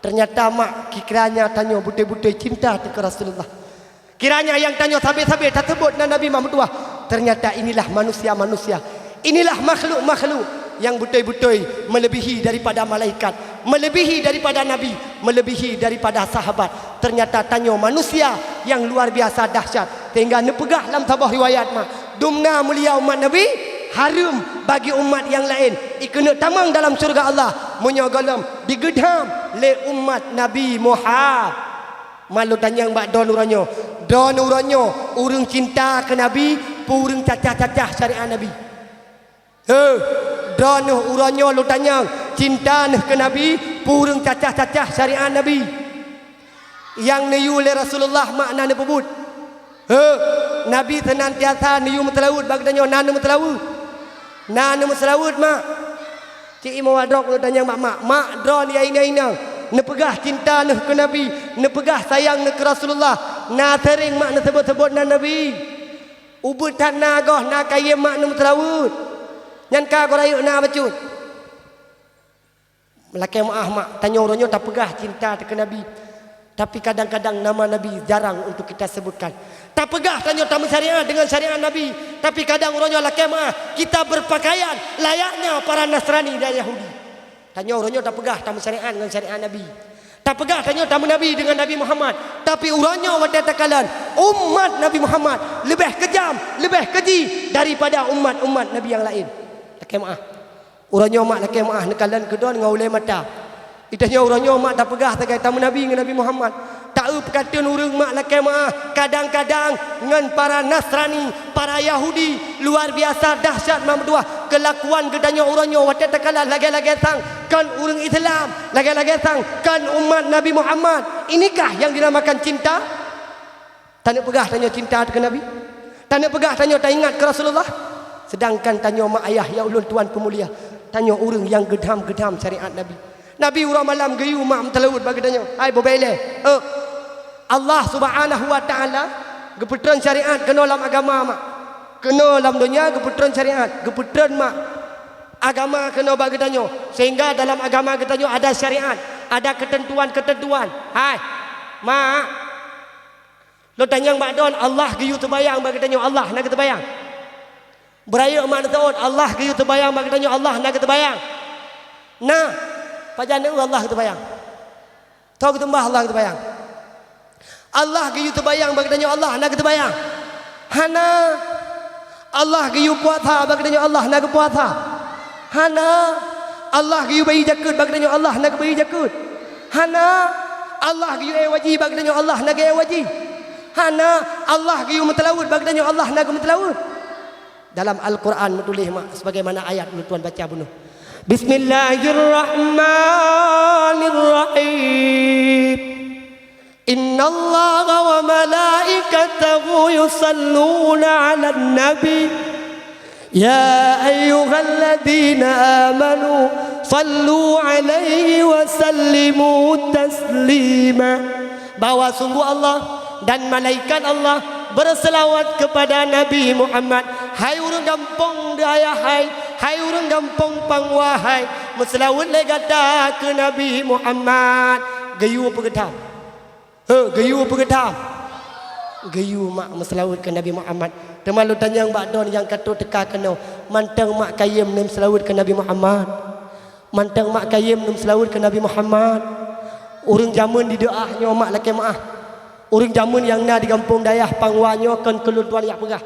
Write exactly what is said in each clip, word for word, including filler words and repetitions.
Ternyata mak, kiranya tanyoe beutôi-beutôi cinta teuh keu Rasulullah. Kiranya nyang tanyoe sabe-sabe taseubut nan Nabi mak meutuah. Ternyata inilah manusia-manusia. Inilah makhluk-makhluk nyang beutôi-beutôi melebihi daripada malaikat, melebihi daripada nabi, melebihi daripada sahabat. Ternyata tanyoe manusia nyang luar biasa dahsyat. Sehingga neupeugah lam saboh riwayat mak, dumna mulia umat Nabi, hareuem bagi umat nyang laén ikeuneuk tamong dalam syeuruga Allah meunyoe gohlom digeudham lé umat Nabi Muhammad. Mak lôn tanyong bak droeneuh uroe nyoe, droeneuh uroe nyoe ureuëng cinta keu Nabi, peue ureuëng cacah-cacah syariat Nabi? He, droeneuh uroe nyoe lôn tanyong, cinta neuh keu Nabi, peue ureuëng cacah-cacah syariat Nabi? Nyang neuyue lé Rasulullah mak na neupeubuet. He, Nabi seunantiasa neuyue meuseulaweuet bak geutanyoe, na neumeuseulaweuet? Na neumeuseulaweuet mak? Cit imoe wadrop lôn tanyong bak mak, mak droeneuh nyang inong-inong, neupeugah cinta neuh keu Nabi, neupeugah sayang neuh keu Rasulullah, na seuréng mak neuseubut-seubut nan Nabi? Ubeut that na goh na kayém mak neumeuseulaweuet. Nyan ka goh rayeuk na bacut. Lakée meuáh mak, tanyoe uroe nyoe tapeugah cinta teuh keu Nabi, tapi kadang-kadang nama Nabi jarang untuk kita sebutkan. Tapeugah tanyoe tameusyariat dengan syariat Nabi, tapi kadang uroe nyoe lakée meuáh kita berpakaian layaknya para Nasrani dan Yahudi. Tanyoe uroe nyoe tapeugah tameusyariat ngon syariat Nabi. Tapeugah tanyoe tameunabi deungon Nabi Muhammad, tapi uroe nyoe watée takalon umat Nabi Muhammad leubeh keujam, leubeh keji daripada umat-umat nabi nyang laén. Lakée meuáh. Uroe nyoe mak lakée meuáh neukalon keudroe ngon ulée mata. Di tanyoe uroe nyoe mak tapeugah sagai tameunabi ngon Nabi Muhammad. Ta-eu peukateun ureuëng mak lakée meuáh, kadang-kadang ngon para Nasrani, para Yahudi, luar biasa dahsyat mak meutuah keulakuan geutanyoe uroe nyoe watée takalon lagée-lagée sang kon ureuëng Islam, lagée-lagée sang kon umat Nabi Muhammad. Inikah nyang dinamakan cinta? Taneuk peugah tanyoe cinta keu Nabi? Taneuk peugah tanyoe taingat keu Rasulullah? Sedangkan tanyoe mak ayah ya ulôn tuan peumulia, tanyoe ureuëng nyang geudham-geudham syariat Nabi. Nabi uroe malam geuyue mak meuteulaweuet bak geutanyoe. Hai bubé ilée, eh, Allah Subhanahu wa Taala geupeutreun syariat keunoe lam agama mak. Keunoe lam donya geupeutreun syariat, geupeutreun mak agama keunoe bak geutanyoe. Sehingga dalam agama geutanyoe ada syariat, ada ketentuan-ketentuan. Hai, mak, lôn tanyong bak droen, Allah geuyue teubayang bak geutanyoe, Allah na geuteubayang? Beurayeuk mak neuseuôt, Allah geuyue teubayang bak geutanyoe, Allah na geuteubayang? Na. Pajan na Allah geuteubayang? Toh geutumbah Allah geuteubayang? Allah geuyue teubayang bak geutanyoe, Allah na geuteubayang? Hana. Allah geuyue puasa bak geutanyoe, Allah na geupuasa? Hana. Allah geuyue bayi jakeuet bak geutanyoe, Allah na geubayi jakeuet? Hana. Allah geuyue éh waji bak geutanyoe, Allah na geuéh waji? Hana. Allah geuyue meuteulaweuet bak geutanyoe, Allah na geumeuteulaweuet? Dalam Al-Quran meutuléh mak sebagaimana ayat ulôn tuan baca bunoe. Bismillahirrahmanirrahim. Innallaha wa malaikatahu yusalluna 'alan nabi. Ya ayyuhalladzina amanu sallu 'alaihi wa sallimu taslima. Bahwa sungguh Allah dan malaikat Allah berselawat kepada Nabi Muhammad. Hai ureuëng gampông dayah hai, hai ureuëng gampông Pangwa hai, meuseulaweuet lé gata keu Nabi Muhammad. Geuyue peugeutam. He, geuyue peugeutam. Geuyue mak meuseulaweuet keu Nabi Muhammad. Teuma lôn tanyong bak droen nyang ka trok teuka keunoe, mantong mak kayém nem seulaweuet keu Nabi Muhammad? Mantong mak kayém nem seulaweuet keu Nabi Muhammad? Ureuëng jamén di deuah nyoe mak lakée meuáh. Ureuëng jamén nyang na di gampông dayah Pangwa nyoe kon keu lôn tuan jak peugah.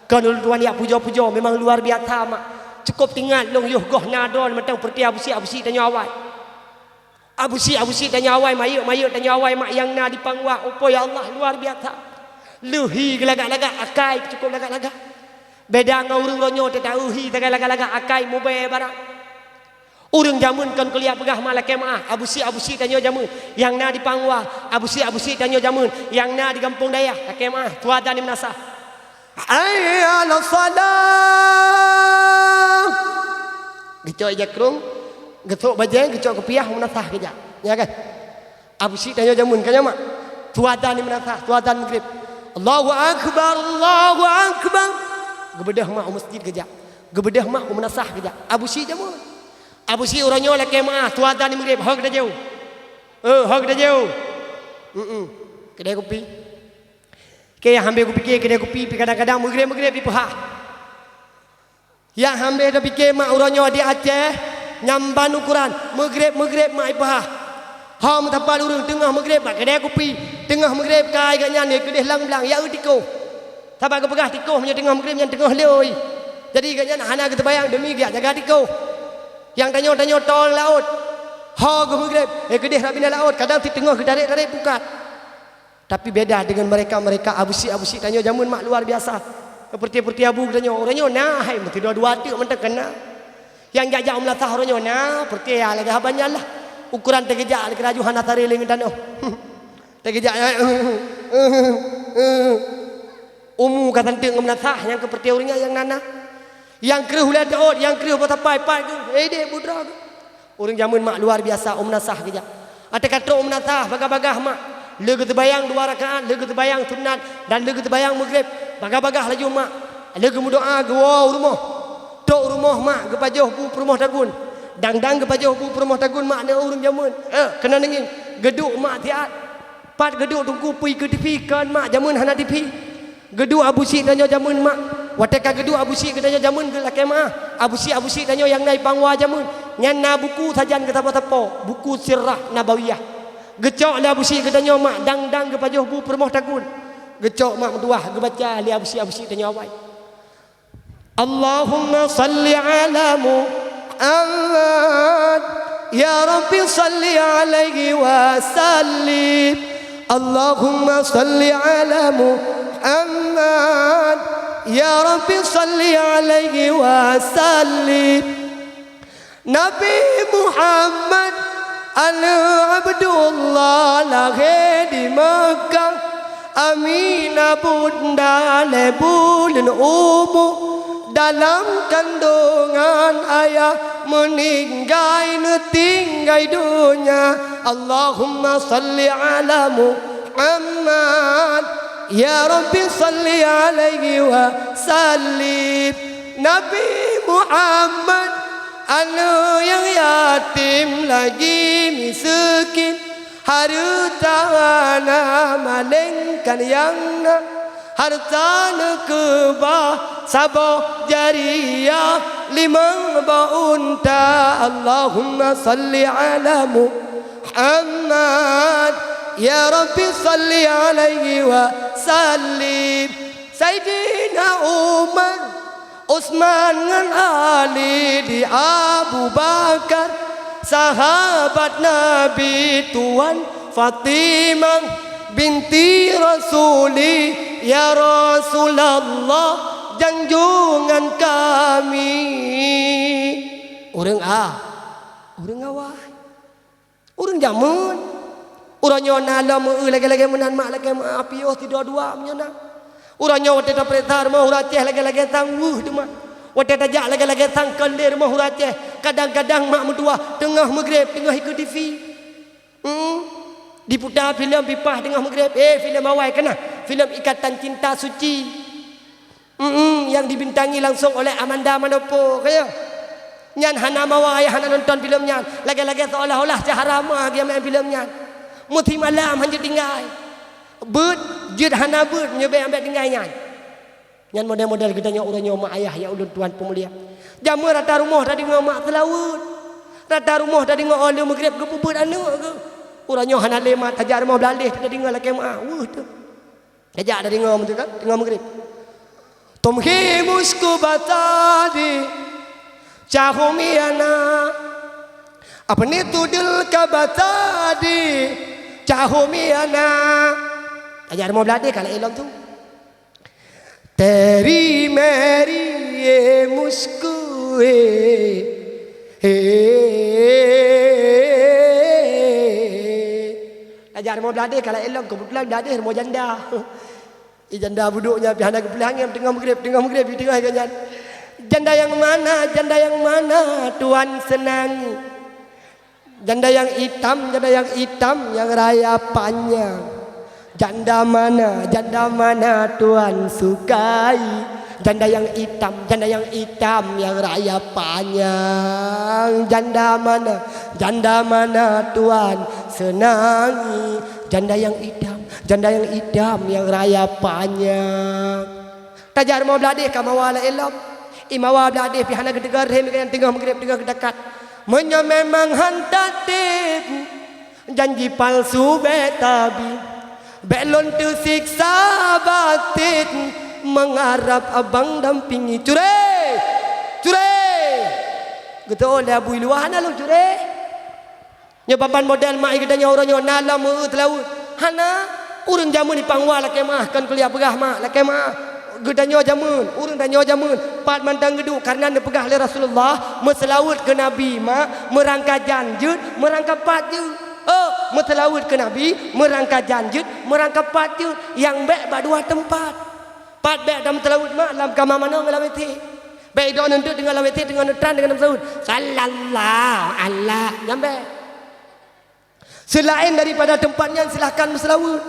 Kon lôn tuan jak pujoe-pujoe, memang luar biasa mak. Cukôp teuingat lôn yoh goh na droen mantong peureuté Abusyik-Abusyik tanyoe awai. Abusyik-Abusyik tanyoe awai, mayeuek-mayeuek tanyoe awai mak nyang na di Pangwa, upo ya Allah luar biasa. Leuhi geulagak-lagak akai cukôp lagak-lagak. Beda ngon ureuëng uroe nyoe teuta leuhi sagai lagak-lagak akai mubée barang. Ureuëng jamén kon kuliah peugah mak lakée meuáh, Abusyik-Abusyik tanyoe jamén nyang na di Pangwa, Abusyik-Abusyik tanyoe jamén nyang na di gampông dayah lakée meuáh, tuha dan di meunasah. Hayya 'alas shalah. Geucok ija krong, geusok bajée, geucok kupiah, meunasah keujak. Nya kan? Abusyik tanyoe jamén kan nyan mak? Tuha dan di meunasah, tuha dan Maghrib. Allahu akbar, Allahu akbar. Geubeudôh mak u masjid keujak. Geubeudôh mak u meunasah keujak. Abusyik jamén. Abusyik uroe nyoe lakée meuáh, tuha dan di Maghrib, ho geutanyoe. Eh, ho geutanyoe. Mm-mm. Keudè kupi. Keu nyang han bèk kupike keudè kupi, pi kadang-kadang meugreb-meugreb ipeuhah. Nyang han bèk tapike mak uroe nyoe di Aceh, nyan ban ukoran, meugreb-meugreb mak ipeuhah. Ho meusapat ureueng teungoh meugreb bak keudè kupi, teungoh meugreb kai gobnyan keudeh lam blang, ya eu tikôh. Sabab geupeugah tikôh meunyoe teungoh meugreb nyan teungoh lhôi. Jadi gobnyan hana geuteubayang demi geujak jaga tikôh. Nyang tanyoe-tanyoe toe laôt. Ho geuh meugreb, eh, keudeh rab binéh laôt, kadang siteungoh geutarek-tarek pukat. Tapi beda dengan mereka-mereka, Abusyik-Abusyik tanyoe jameun mak luar biasa. Peureté-peureté abu geutanyoe, uroe nyoe na hai meusidua-dua teuk mantong kana. Nyang jak-jak u meulasah uroe nyoe na, peureté ya lagèe haba nyan lah. Ukoran teugeujak lagèe laju hana saré lé ngon tanoh. Teugeujak, umu ka santeuk ngon meulasah nyang keu peureté ureueng nyan nyang na-na. Nyang kreueh ulèe teuôt, nyang kreueh boh sapai, pat geuh, eh, dek, budroe geuh. Ureueng jameun mak luar biasa, u meunasah geujak. Watèe ka trôk u meunasah, bagah-bagah mak. Lheueh geuteubayang dua rakaat, lheueh geuteubayang sunat, dan lheueh geuteubayang meugreb, bagah-bagah laju mak. Lheueh geumeudoa, geuwoe u rumoh. Trôk u rumoh mak, geupajoh bu peurumoh tagun. Dang-dang geupajoh bu peurumoh tagun mak, neu ureueng jameun. Eh, keunan ngieng. Geuduek mak siat. Pat geuduek teungku pui keu tivi, kon mak jameun hana tivi. Geuduek Abusyik tanyoe jameun mak. Watèe ka geuduek Abusyik geutanyoe jameun geulakèe meu'ah. Abusyik-Abusyik tanyoe nyang na i Pangwa jameun. Nyan na buku sajan geusapo-sapo, buku Sirah Nabawiyah. Geucok lé Abusyik geutanyoe mak, dang-dang geupajoh bu peurumoh tagun. Geucok mak meutuwah, geubaca lé Abusyik-Abusyik tanyoe awai. اللهم صل على محمد، يا رب صل عليه وسلم. اللهم صل على محمد، يا رب صل عليه وسلم. Nabi Muhammad aneuëk Abdullah lahé di Makkah, Aminah bunda lhèe buleuen umu, dalam kandungan ayah meuninggai neutinggai donya. Allahumma salli ala Muhammad, ya Rabbi salli alaihi wa sallim. Nabi Muhammad Aneuëk nyang yatim lagi miseukén, hareuta hana maléngkan nyang na, hareuta neukeubah saboh jariah limong boh unta. Allahumma salli ala Muhammad, ya Rabbi salli alaihi wa sallim. Saidina Umar, Utsman ngon Ali di Abu Bakar, sahabat Nabi Tuan Fatimah binti Rasuli, ya Rasulullah, janjungan kami. Ureuëng a, ureuëng awai. Ureuëng jameun. Uroe nyoe na lom meu-eu lagée-lagée meunan mak lakée meu'ah piôh sidua-dua meunyoe na. Uroe nyoe watée tapeuriksa rumoh ureuëng Aceh lagée-lagée sang weueh teuma. Watée tajak lagée-lagée sang kon lé rumoh ureuëng Aceh. Kadang-kadang mak meutuwah teungoh meugreb teungoh ikeue tivi. Hmm. Diputa filem Pipah teungoh meugreb. Eh, filem awai keunah. Filem Ikatan Cinta Suci. Mm-mm, yang dibintangi langsung oleh Amanda Manopo, ka ya? Nyan hana mawa ayah hana nonton filem nyan. Lagée-lagée seolah-olah cahara ma geumeu'en filem nyan. Meusimalam hana jeuet tinggai. Beuet jeuet hana beuet meunyoe bék ambek tinggai nyan. Nyan model-model geutanyoe uroe nyoe mak ayah ya ulôn tuan peumulia. Jameun rata rumoh tadeungoe mak seulaweuet. Rata rumoh tadeungoe óh lheueh meugreb geupeubeuet aneuëk geuh. Uroe nyoe hana lé mak tajak rumoh Beulaléh tadeungoe lakée meu'ah. Weueh teuh. Tajak tadeungoe meuteuk kan, teungoh meugreb. Tom hi musku batadi, cahum yana. Apa ni tudil ka batadi, cahum yana. Tajak rumoh Beulaléh ka laén lom tu. Teri meri ye musku e. He. Tajak rumoh Beulaléh ka laén lom, keubeutulan Beulaléh rumoh janda. Ih, janda budok nyan pih hana geupeuleueh angén teungoh meugreb, teungoh meugreb, teungoh nyan. Janda nyang mana, janda nyang mana tuan seunangi? Janda nyang itam, janda nyang itam, nyang raya panyang. Janda mana, janda mana tuan sukai? Janda nyang itam, janda nyang itam, nyang raya panyang. Janda mana, janda mana tuan Seunangi janda nyang idam, janda nyang idam nyang raya panyang. Tajak rumoh blah deh ka mawa lé ilom. I mawa blah deh pih hana geuteuga rhem nyang teungoh meugreb teungoh geudakat. Meunyoe memang han tatem, janji palsu bék tabi. Bék lôn teusiksa batin, mengharap abang dampingi. Cure! Cure! Geuteuôt lé Abu i luwa hana lôn cure. Nyoe ban-ban model mak i geutanyoe uroe nyoe na lom meu-eu teulaweuet. Hana, ureuëng jameun i pangwa lakée meuah kon kuliah peugah mak lakée meuah. Geutanyoe jameun, ureuëng tanyoe jameun, pat mantong geuduek kareuna neupeugah lé Rasulullah, meuseulaweuet keu Nabi mak, meurangka jan jeuet, meurangka pat jeuet. Oh, meuseulaweuet keu Nabi, meurangka jan jeuet, meurangka pat jeuet, nyang bék bak dua teumpat. Pat bék tameuseulaweuet mak lam kama manoe ngon lam W C. Bék idok neunteuk teungoh lam W C teungoh neutran deungon meuseulaweuet. Sallallahu ala, nyan bék. Seulaén daripada teumpat nyan silahkan meuseulaweuet.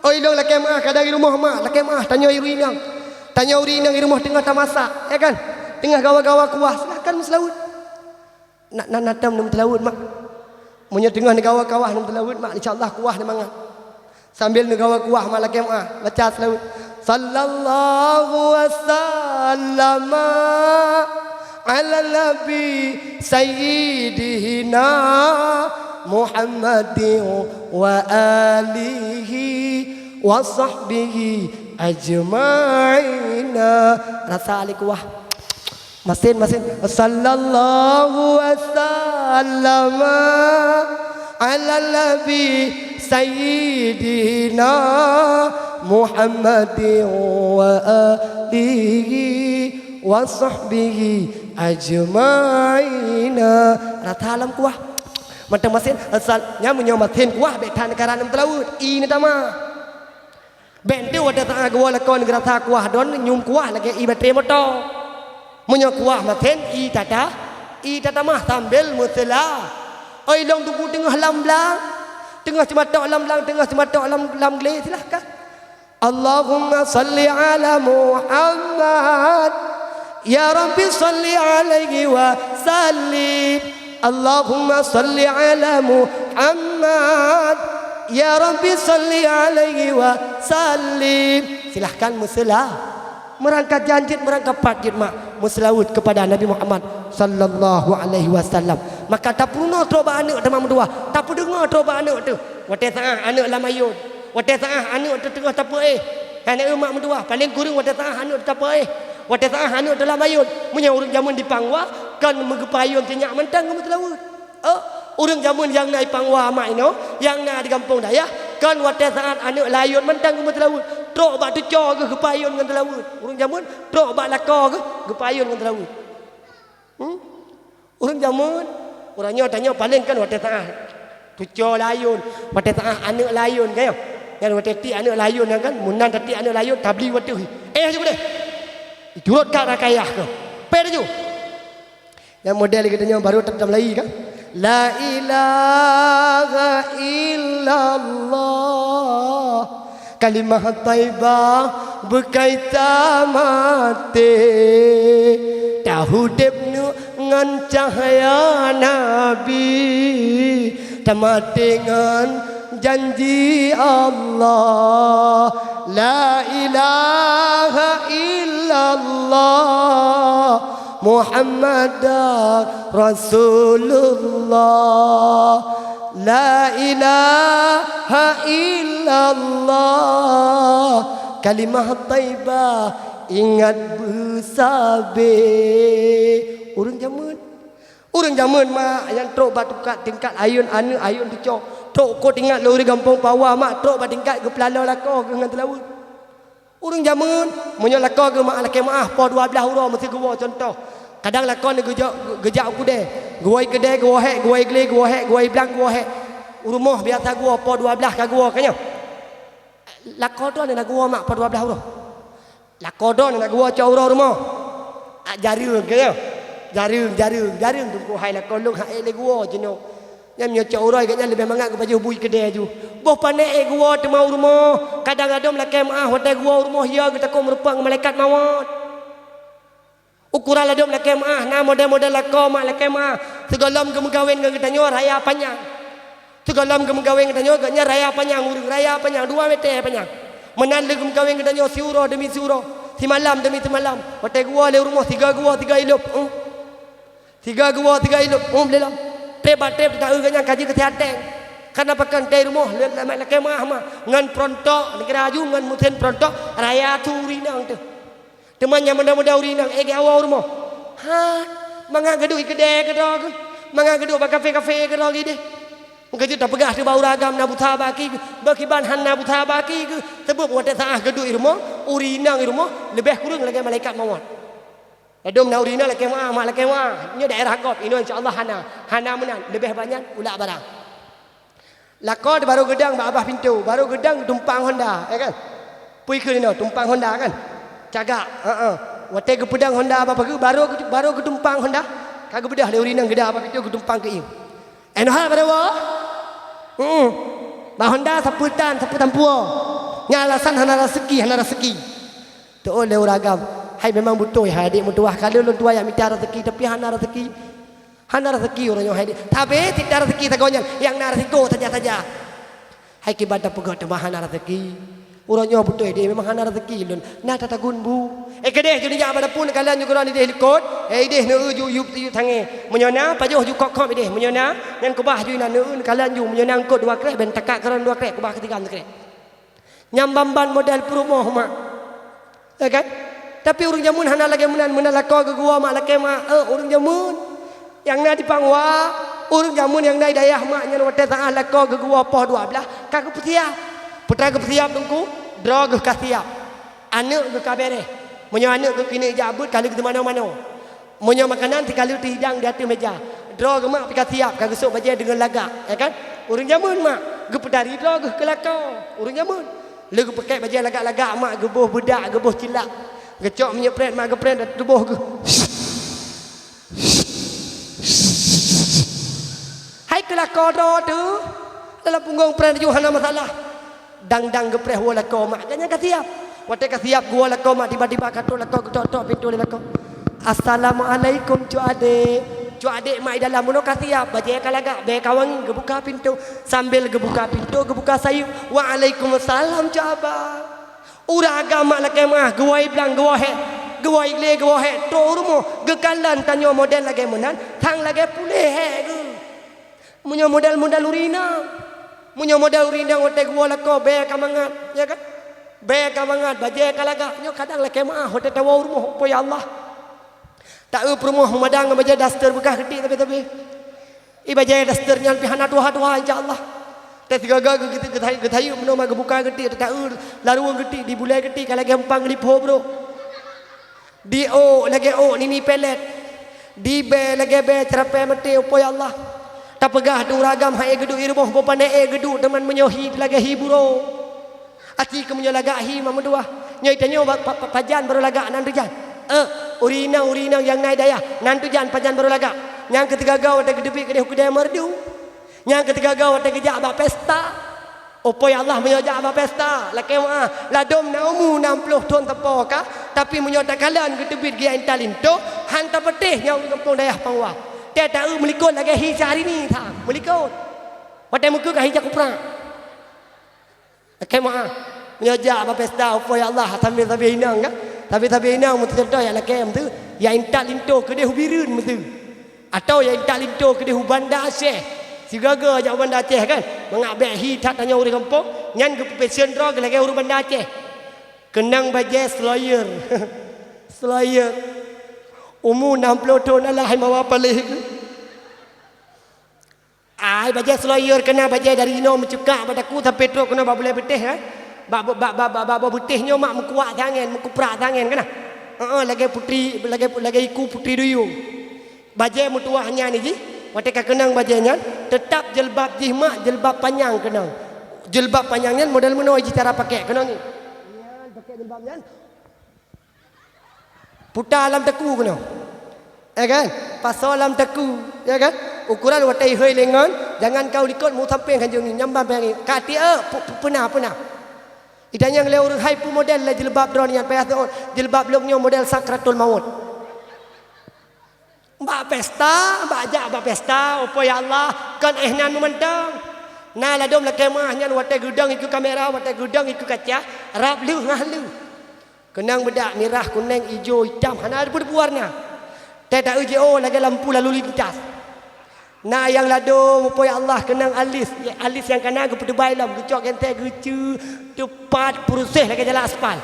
Oi lôn lakée meuah kadang i rumoh mak, lakée meuah tanyoe i rumoh inong. Tanyoe i rumoh inong i rumoh teungoh tamasak, ya kan? Teungoh gawa-gawa kuah, silahkan meuseulaweuet. Nak na na tom neumeuteulaweuet mak. Meunyoe teungoh neugawa kuah neumeuteulaweuet mak, insya Allah kuah neumangat. Sambil neugawa kuah mak lakée meuah, baca seulaweuet. Sallallahu wasallama ala nabi sayyidina Muhammadin wa alihi wa sahbihi ajma'ina. Rasa lé kuah. Masin, masin. Sallallahu wasallama ala nabi sayyidina Muhammadin wa alihi wa sahbihi ajma'ina. Rata lam kuah. Mantong masin, asal nyan meunyoe masin kuah bék that neukara neumeuteulaweuet, ie neutama. Bék teuh watée saát geuwoe lakoe neugeurasa kuah don nyoe kuah lagée ie baterie moto. Meunyoe kuah masen ie tata, ie tatamah sambil meuseula. Oi lôn tuku teungoh lam blang, teungoh simatok lam blang, teungoh simatok lam, lam glé, silahkan. Allahumma salli ala Muhammad. Ya Rabbi salli alaihi wa sallim. Allahumma salli ala Muhammad. Ya Rabbi salli alaihi wa sallim. Silahkan meuseula. Meurangka jan jeuet, meurangka pat jeuet mak. Meuseulaweuet keupada Nabi Muhammad sallallahu alaihi wasallam. Maka tapeurunoe trok bak aneuëk teuma meutuwah. Tapeudeungoe trok bak aneuëk teuh. Watée saát aneuëk lam ayôn. Watée saát aneuëk teuh teungoh tapeuéh. Hana eu mak meutuwah. Paleng kureueng watée saát aneuëk teuh tapeuéh. Watée saát aneuëk teuh lam ayôn. Meunyoe ureuëng jameun di pangwa, kon meugeupayôn sinyak mantong geumeuseulaweuet. Oh, ureuëng jameun nyang na i pangwa mak inoe, nyang na di gampông dayah, kon watée saát aneuëk layôn mantong geumeuseulaweuet, trok bak teuco geuh geupayôn ngon seulaweuet. Ureuëng jameun trok bak lakoe geuh geupayôn ngon seulaweuet. Hmm? Ureuëng jameun, uroe nyoe tanyoe paleng kon watée saát teuco layôn, watée saát aneuëk layôn, kan? Nyan watée tiek aneuëk layôn nyan kan, meunan tatiek aneuëk layôn tabli watée. Eh, ju deh. Turot ka rakayah keuh. Pé ju. Nyang model geutanyoe baru teuk tameulayi kan? La ilaha illallah. Kalimah thaibah beukai tamaté. Taudeb neuk ngon cahya Nabi. Tamaté ngon janji Allah. La ilaha illallah Muhammadar Rasulullah. La ilaha illallah kalimah thaibah ingat beusabe. Ureuëng jameun Ureuëng jameun mak nyang trok bak tukat tingkat ayôn aneuëk ayôn teuco. Trok kot ingat lôn ureuëng gampông pawa mak trok bak tingkat geupeulaloe lakoe geuh ngon seulaweuet. Ureuëng jameun, meunyoe lakoe geuh mak lakée meuáh poh dua blaih uroe meuseuti geuwoe cuntoh. Kadang lakoe neuh geujak, geujak u keudée. Geuwoe keudée, geuwoe hék, geuwoe glé, geuwoe hék, geuwoe blang, geuwoe hék. U rumoh biasa geuwoe poh dua blaih ka geuwoe ka nyoe. Lakoe droeneuh na geuwoe mak poh dua blaih uroe. Lakoe droeneuh na geuwoe cok uroe rumoh. Ak jareueng keu nyoe. Jareueng, jareueng, jareueng teungku hai lakoe lôn hak ék lé geuwoe jinoe. Nyan meunyoe cok uroe gobnyan leubeh mangat geupajoh bui keudée ju. Boh pané ék geuwoe teuma u rumoh. Kadang adom lakée meuáh watée geuwoe u rumoh ya geutakot meurumpok ngon malaikat mawöt. Ukoran ladom lakée meuáh na model-model lakoe mak lakée meuáh. Sigohlom geumeugawén ngon geutanyoe raya panyang. Sigohlom geumeukawén geutanyoe, gobnyan raya panyang ureuëng, raya panyang, dua meter panyang. Meunan lé geumeukawén geutanyoe siuroe deumi siuroe, simalam deumi simalam. Watée geuwoe lé u rumoh, sigoe geuwoe, sigoe ilop. Huh. Sigoe geuwoe, sigoe ilop. Huh, lé lom. Treb bak treb, teuka gobnyan ka jeuet keu siateng. Kana pakon teuh rumoh, lé, lé, lakée meuáh ma. Ngon peurontok, neugara aju ngon meusén peurontok, raya su ureuëng inong teuh. Teuma nyang muda-muda ureuëng inong, ék geuwoe u rumoh. Ha, mangat geuduek keudè keudroe geuh. Mangat geuduek bak kafe-kafe keudroe geuh ideh. Meukeujeuet tapeugah teuh bak ureuëng agam na buta baki geuh, beukiban hana buta baki geuh. Sabab watée saát geuduek i rumoh, ureuëng inong i rumoh leubeh kureueng lagée malaikat mawöt. Ladôm na ureuëng inong lakée meuáh, mak lakée meuáh. Nyoe daerah gob, inoe insya Allah hana. Hana meunan, leubeh banyak ulak barang. Lakoe barô geudong bak babah pintoe, barô geudong geutumpang honda, ya kan? Pui keu inoe, tumpang honda kan? Cagak, heeh. Watée geupeudong honda bak pageue, barô, barô geutumpang honda. Ka geubeudôh lé ureuëng inong geuda bak pintoe geutumpang keu ié. Enoh hal pada woe? Heeh. Bak honda sapeue tan, sapeue tampuo. Nyan alasan hana raseuki, hana raseuki. Teuôt lé ureuëng agam, hai memang beutôi hai adik meutuwah, ka lheueh lôn tuwah jak mita raseuki tapi hana raseuki. Hana raseuki uroe nyoe hai deh. Tapi cit na raseuki sagoe nyan nyang na risiko saja-saja. Hai kiban tapeugah teuma hana raseuki. Uroe nyoe beutôi deh memang hana raseuki lôn. Na tatagun bu. Eh keudeh ju nijak bak dapur neukalon ju keudroe ideh likot. Eh ideh neu ju yup-yup tangé. Meunyoe na pajoh ju kop-kop ideh. Meunyoe na nyan keubah ju inan neu neukalon ju. Meunyoe na eungkot dua krek ben takak keudroe dua krek keubah keu tiga krek. Nyang ban-ban model peurumoh mak. Ya kan? Tapi ureuëng jameun hana lagée meunan, meunan lakoe geuguwoe mak lakée mak, eh, ureuëng jameun. Nyang na di Pangwa, ureuëng jameun nyang na di dayah mak nyan watée saát lakoe geuguwoe poh dua blaih, ka geupeusiab. Peue teuma geupeusiab teungku, droe geuh ka siab. Aneuëk geuh ka béréh. Meunyoe aneuëk geuh keuneuk jak beuet ka lheueh geuseumanö-manö. Meunyoe makanan sikaleu teuhidang di ateueh meja, droe geuh mak pih ka siab, ka geusôk bajée deungon lagak, ya kan? Ureuëng jameun mak, geupeutari droe geuh keu lakoe, ureuëng jameun. Lheueh geupeukét bajée lagak-lagak mak, geuboh beudak, geuboh cilak. Geucok minyeuk prét mak, geuprét tuboh geuh. Hai keu lakoe droe teuh, dalam punggong prét ju hana masalah. Dang-dang geupreh woe lakoe mak, gobnyan ka siab. Watée ka siab geuwoe lakoe mak, tiba-tiba ka trok lakoe geutok-tok pintoe lé lakoe. "Assalamualaikum cut adek." Cut adek mak i dalam meunoe ka siab, bajée ka lagak, bée ka wangi, geubuka pintoe. Sambil geubuka pintoe, geubuka sayeuep, "Waalaikumsalam cut abang." Ureuëng agam mak lakée meuáh, geuwoe blang, geuwoe hék, geuwoe glé, geuwoe hék, trok u rumoh, geukalon tanyoe model lagée meunan, sang lagée puléh hék geuh. Meunyoe model-model ureuëng inong, meunyoe model ureuëng inong watée geuwoe lakoe bée ka mangat, ya kan? Bée ka mangat, bajée ka lagak, nyoe kadang lakée meuáh watée tawoe u rumoh, po ya Allah. Taeu peurumoh meumadang ngon bajée daster beukah geutik sabe-sabe. I bajée daster nyan pih hana tuha-tuha insya Allah. Teuh sigaga geutik geutayue meunoe mak geubuka geutik, taeu larueng geutik, di bulée geutik ka lagée umpang lipoh brok. Di ôk lagée ôk nini pelet. Di bée lagée bée ceurapée maté, po ya Allah. Tapeugah teuh ureuëng agam hai geuduek i rumoh boh pané ék geuduek teuma meunyoe hi lagée hi buroe. Aci keu meunyoe lagak hi mak meutuwah. Nyoe tanyoe pa-, pa-, pajan barô lagak nan tujan. Eh, ureuëng inong, ureuëng inong nyang na i dayah, nan tujan pajan barô lagak. Nyang keu sigaga watée geuteubiet keudeh u keudée meureudu. Nyang keu sigaga watée geujak bak pesta. Oh po ya Allah meunyoe jak bak pesta, lakée meuáh, ladôm na umu nam ploh thon teupo ka, tapi meunyoe takalon geuteubiet geuya intat linto, han tapatéh nyang ureuëng gampông dayah Pangwa. Teuh taeu meulikot lagée hi Syahrini that, meulikot. Watée meukeue ka hi jak kuprak. Lakée meuáh, meunyoe jak bak pesta, oh po ya Allah, sambil-sambil inong ka. Sambil-sambil inong meututoe ya lakée meutu, ya intat linto keudeh u Bireuen meutu. Atawa ya intat linto keudeh u Banda Aceh. Sigaga jak u Banda Aceh kan, mangat bék hi that tanyoe ureuëng gampông, nyan geupeupesan droe geuh lagée ureuëng Banda Aceh. Keunong bajée seloyer. Seloyer. Umu nam ploh thon alah hai mawa paléh. Ai bajée seloyer keunong bajée dari inoe meucukak bak takue sampai trok keunoe bak bulée beutéh, eh. Bak, bak, bak, bak, bak, bak beutéh nyoe mak meukuak tangen, meukuprak tangen keunong. Heeh, lagée putri, lagée, lagée iku putri duyung. Bajée meutuwah nyan jih, watée ka keunong bajée nyan, teutab jeulbab jih mak jeulbab panyang keunong. Jeulbab panyang nyan model meunoe jih cara pakék keunong nyoe. Nyan pakék jeulbab nyan. Puta lam teku keunoe. Ya kan? Pasoe lam teku, ya kan? Ukuran watée ihôi lengon, jangan kau likot mu sampeng hanjeuet ngieng, nyamban panyang ngieng. Ka tiek, pu-, pu-, peuna, peuna. Itanyong lé ureuëng hai peue model lé jeulbab droeneuh nyan payah teuôt, jeulbab lôn nyoe model sakratul maut. Bak pesta, bak jak bak pesta, oh po ya Allah, kon éh nan mantong. Na ladôm lakée meu'ah nyan watée geudong ikeue kamera, watée geudong ikeue kaca, rab lheueh ngon lheueh. Keunong beudak mirah, kuneng, ijo, itam, hana debu-debu warna. Tée taeu jiôh lagée lampu lalu lintas. Na nyang ladôm, muphom ya Allah, keunong alis, alis nyang kana geupeuteubai lom, geucok gentée geucue teupat peureuseh lagée jalan aspal.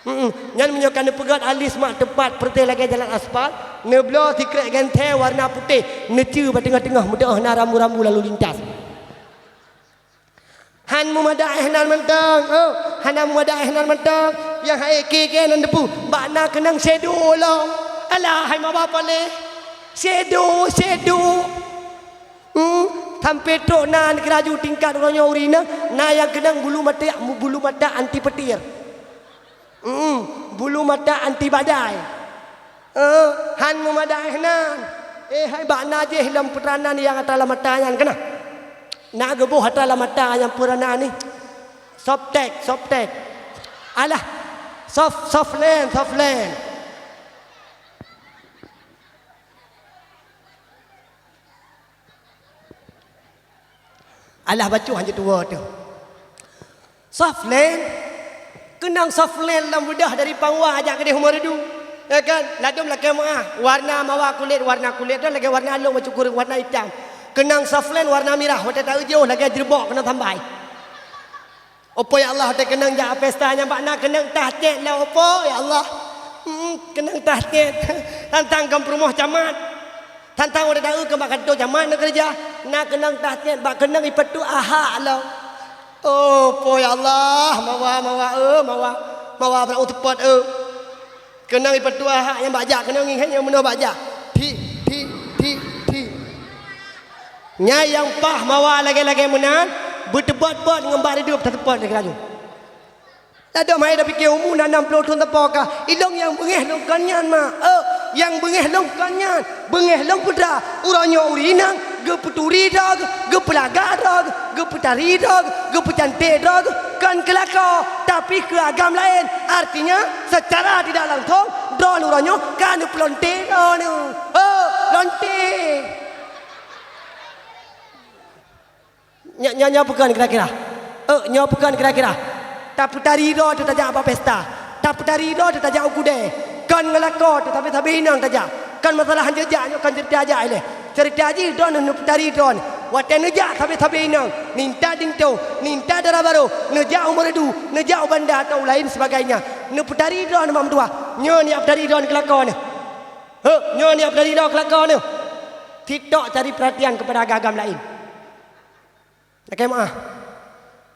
Mm-mm. Nyan meunyoe ka neupeugét alis mak teupat peureuseh lagée jalan aspal, neubloe sikrek gentée warna putéh, neucue bak teungoh-teungoh, meudeuh na rambu-rambu lalu lintas. Han meumadaéh nan mantong, oh, hana meumadaéh nan mantong, nyang hai kike nan depu, bak na keunong shadow lom. Alah, hai mawa paléh. Shadow, shadow. Hmm, sampoe trok na laju tingkat uroe nyoe ureueng inong, na nyang keunong bulu mata, bulu mata anti petir. Hmm, bulu mata anti badai. Eh, han meumadaéh nan. Eh, hai bak na jih lom peutranan nyang atra lam mata nyan keunong. Na geuboh atra lam mata nyang peutranan nyan. Softtek, softtek. Alah, soft, softland, softland. Alah bacut hanjeuet tuwoe teuh. Softland, keunong softland lom beudôh dari Pangwa jak keudeh Umeureudu. Ya kan? Ladôm lakée meu'ah, warna mawa kulét, warna kulét tu lagée warna lông bacut kureueng, warna itam. Keunong softland warna mirah, watée taeu jiôh lagée jeureubok keunong sambai. Opo ya Allah, watée keunong jak pesta nyan bak na keunong tah cét lom opo ya Allah. Hmm, keunong tah cét. Tantang kon peurumoh camat. Tantang watée taeu kon bak kantô camat neukeureuja, na keunong tah cét bak keunong ipeutu ahak lom. Opo ya Allah, mawa, mawa, eh, mawa, mawa bak seupôt, eh. Keunong ipeutu ahak nyang bak jak, keunong ngieng hai nyang meunoe bak jak. Thi, thi, thi, thi. Nyan nyang paih mawa lagée-lagée meunan, beuteubot-bot ngon bak reudeup tateupot lagée laju. Ladôm hai tapike umu na nam ploh thon teupok kah, ilong nyang beungéh lôn kon nyan mak. Eh, nyang beungéh lôn kon nyan. Beungéh lôn peue teuma, uroe nyoe ureueng inong geupeuturi droe, geupeulagak droe, geupeutari droe, geupeucanték droe, kon keu lakoe, tapi keu agam laén. Artinya, secara tidak langsung, droeneuh uroe nyoe ka neupeulonte droeneuh. Oh, lonte! Nyoe, nyoe, nyoe peue kon kira-kira? Eh, nyoe peue kon kira-kira? Tapeutari droe teuh tajak bak pesta. Tapeutari droe teuh tajak u keudè. Kon ngon lakoe teuh sabe-sabe inong tajak. Kon masalah hanjeuet jak nyoe kon ceurita jak ilée. Ceurita jih droeneuh neupeutari droeneuh. Watée neujak sabe-sabe inong, ninta dingtô, ninta dara barô, neujak u Meureudu, neujak u Banda atau u laén sebagainya. Neupeutari droeneuh mak meutuah. Nyoe neujak peutari droeneuh keu lakoe neuh. Heuh, nyoe neujak peutari droeneuh keu lakoe neuh. Titok cari perhatian kepada agam-agam laén. Lakée meu'ah.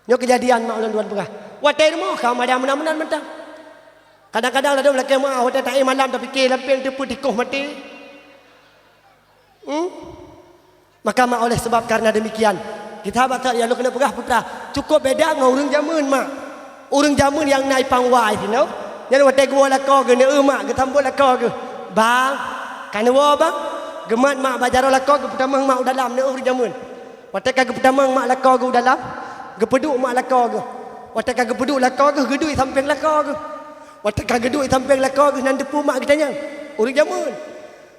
Nyoe keujadian mak ulôn tuan peugah. Watée rumoh ka mada meunan-meunan mantong. Kadang-kadang ladôm lakée meu'ah watée taéh malam tapike lampéng teupeu tikoh maté. Hmm? Maka mak oleh sebab karena demikian, kita batat ya lôn keuneuk peugah putra, cukup beda ngon ureuëng jameun mak. Ureuëng jameun nyang na ipang wai sinoe, nyan watée geuwoe lakoe geuh neueu mak geusambot lakoe geuh. Bang, ka neuwoe bang? Geumat mak bak jaroe lakoe geupeutamong mak u dalam neueu ureuëng jameun. Watée ka geupeutamong mak lakoe geuh u dalam, geupeuduek mak lakoe geuh. Watée ka geupeuduek lakoe geuh, geuduek sampéng lakoe geuh. Watée ka geuduek sampéng lakoe geuh nan teupeu mak geutanyong. Ureuëng jameun.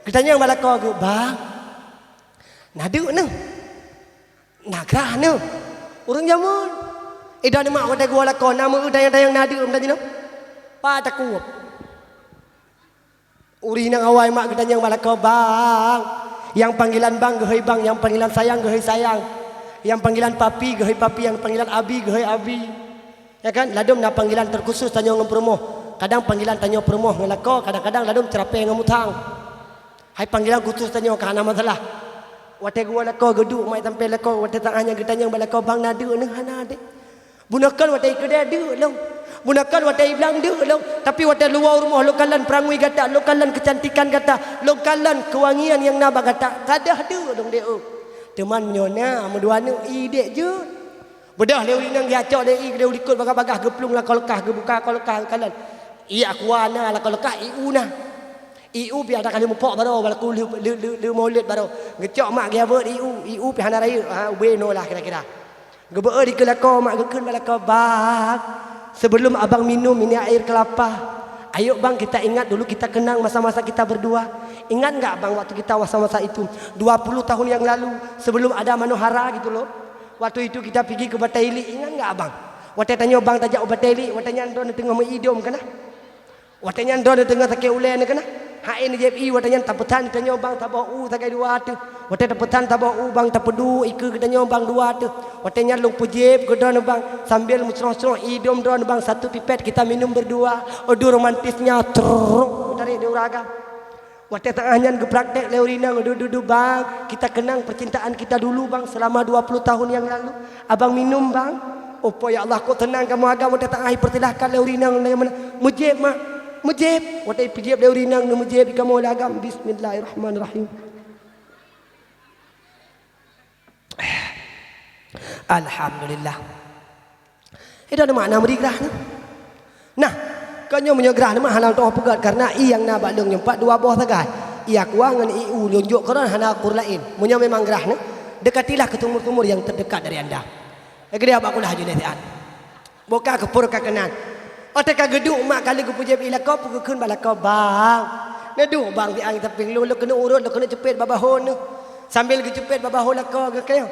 Geutanyong bak lakoe geuh, "Bang, na deuk neuh? Na grah neuh?" Ureuëng jameun. Idan mak watée geuwoe lakoe, na meu tanyong-tanyong na deuk meunan jinoe. Pat takot. Ureuëng inong awai mak geutanyong bak lakoe, "Bang." Nyang panggilan bang geuhôi bang, nyang panggilan sayang geuhôi sayang. Nyang panggilan papi geuhôi papi, nyang panggilan abi geuhôi abi. Ya kan? Ladôm na panggilan terkhusus tanyoe ngon peurumoh. Kadang panggilan tanyoe peurumoh ngon lakoe, kadang-kadang ladôm ceurapée ngon mutang. Hai panggilan khusus tanyoe ka hana masalah. Watée geuwoe lakoe geuduek mak sampéng lakoe, watée tangah nyan geutanyong bak lakoe, "Bang, na deuk neuh?" "Hana deh." "Bunoe kon watée ikeudée deuk lôn. Bunoe kon watée iblang deuk lôn. Tapi watée luwoe u rumoh lôn kalon peurangui gata, lôn kalon keucantikan gata, lôn kalon keuwangian nyang na bak gata, ka deuh deuk lôn deh." Teuma nyoe na meudua neuk idek jeuet. Beudôh lé ureuëng inong geucok lé ié keudeh u likot bagah-bagah geuplueng lakoe leukah, geubuka lakoe leukah geukalon. Ié aqua na, lakoe leukah ié u na. Ié u pih atra ka lheueh mupok baroe, bak lakoe lheueh, lheueh, lheueh, lheueh molot baroe. Geucok mak geujak beuet ié u, ié u pih hana rayeuk, ha, ubé noe lah kira-kira. Geubeuet dikeue lakoe mak geukheun bak lakoe, "Bang, sebelum abang minum ini air kelapa, ayo bang kita ingat dulu kita kenang masa-masa kita berdua. Ingat nggak bang waktu kita masa-masa itu, dua puluh tahun yang lalu sebelum ada manohara gitu loh?" Waktu itu kita pigi keu Batée Iliek, ingat enggak abang? Watée tanyoe bang tajak u Batée Iliek, watée nyan droeneuh teungoh meuidom keunan. Watée nyan droeneuh teungoh sakét ulée neuh keunan. Hai neujép ié, watée nyan tapeusan tanyoe bang saboh u sagai dua teuh. Watée tapeusan saboh u bang, tapeuduek ikeue geutanyoe bang dua teuh. Watée nyan lôn peujép keu droeneuh bang, sambil meucroh-croh idom droeneuh bang, satu pipet kita minum berdua. Aduh romantisnya, trok tarék di ureueng agam. Watée teuh nyan geupraktek lé ureueng inong, "Dudu, dudu, Bang, kita kenang percintaan kita dulu, Bang, selama dua puluh tahun yang lalu. Abang minum, Bang." Oh, po ya Allah, kok teunang kamoe agam watée teuh ipersilahkan lé ureueng inong lagée meunan. "Meujép, Mak, meujép." Watée ipeujép lé ureueng inong, "Meujép kamoe lé agam. Bismillahirrahmanirrahim." Alhamdulillah. Itu ada makna meuri grah ni. Nah, keu nyoe meunyoe grah ni mah hana lôn tu'oh peugét, karena ié nyang na bak lôn nyoe pat dua boh sagai. Ié aqua ngon ié u lôn jok keudroe hana ukur laén. Meunyoe memang grah ni, dekatilah ke sumur-sumur yang terdekat dari anda. Lagée dia bak kulah je lé siat. Boh ka keupur ka keunan. Watée ka geuduek mak kali geupeujép ié lakoe, peugeukeuen bak lakoe, "Bang, neuduek bang siang sampéng lôn, lôn keuneuk urot, lôn keuneuk ceupet bak bahô neuh." Sambil geuceupet bak bahô lakoe geuh kayong.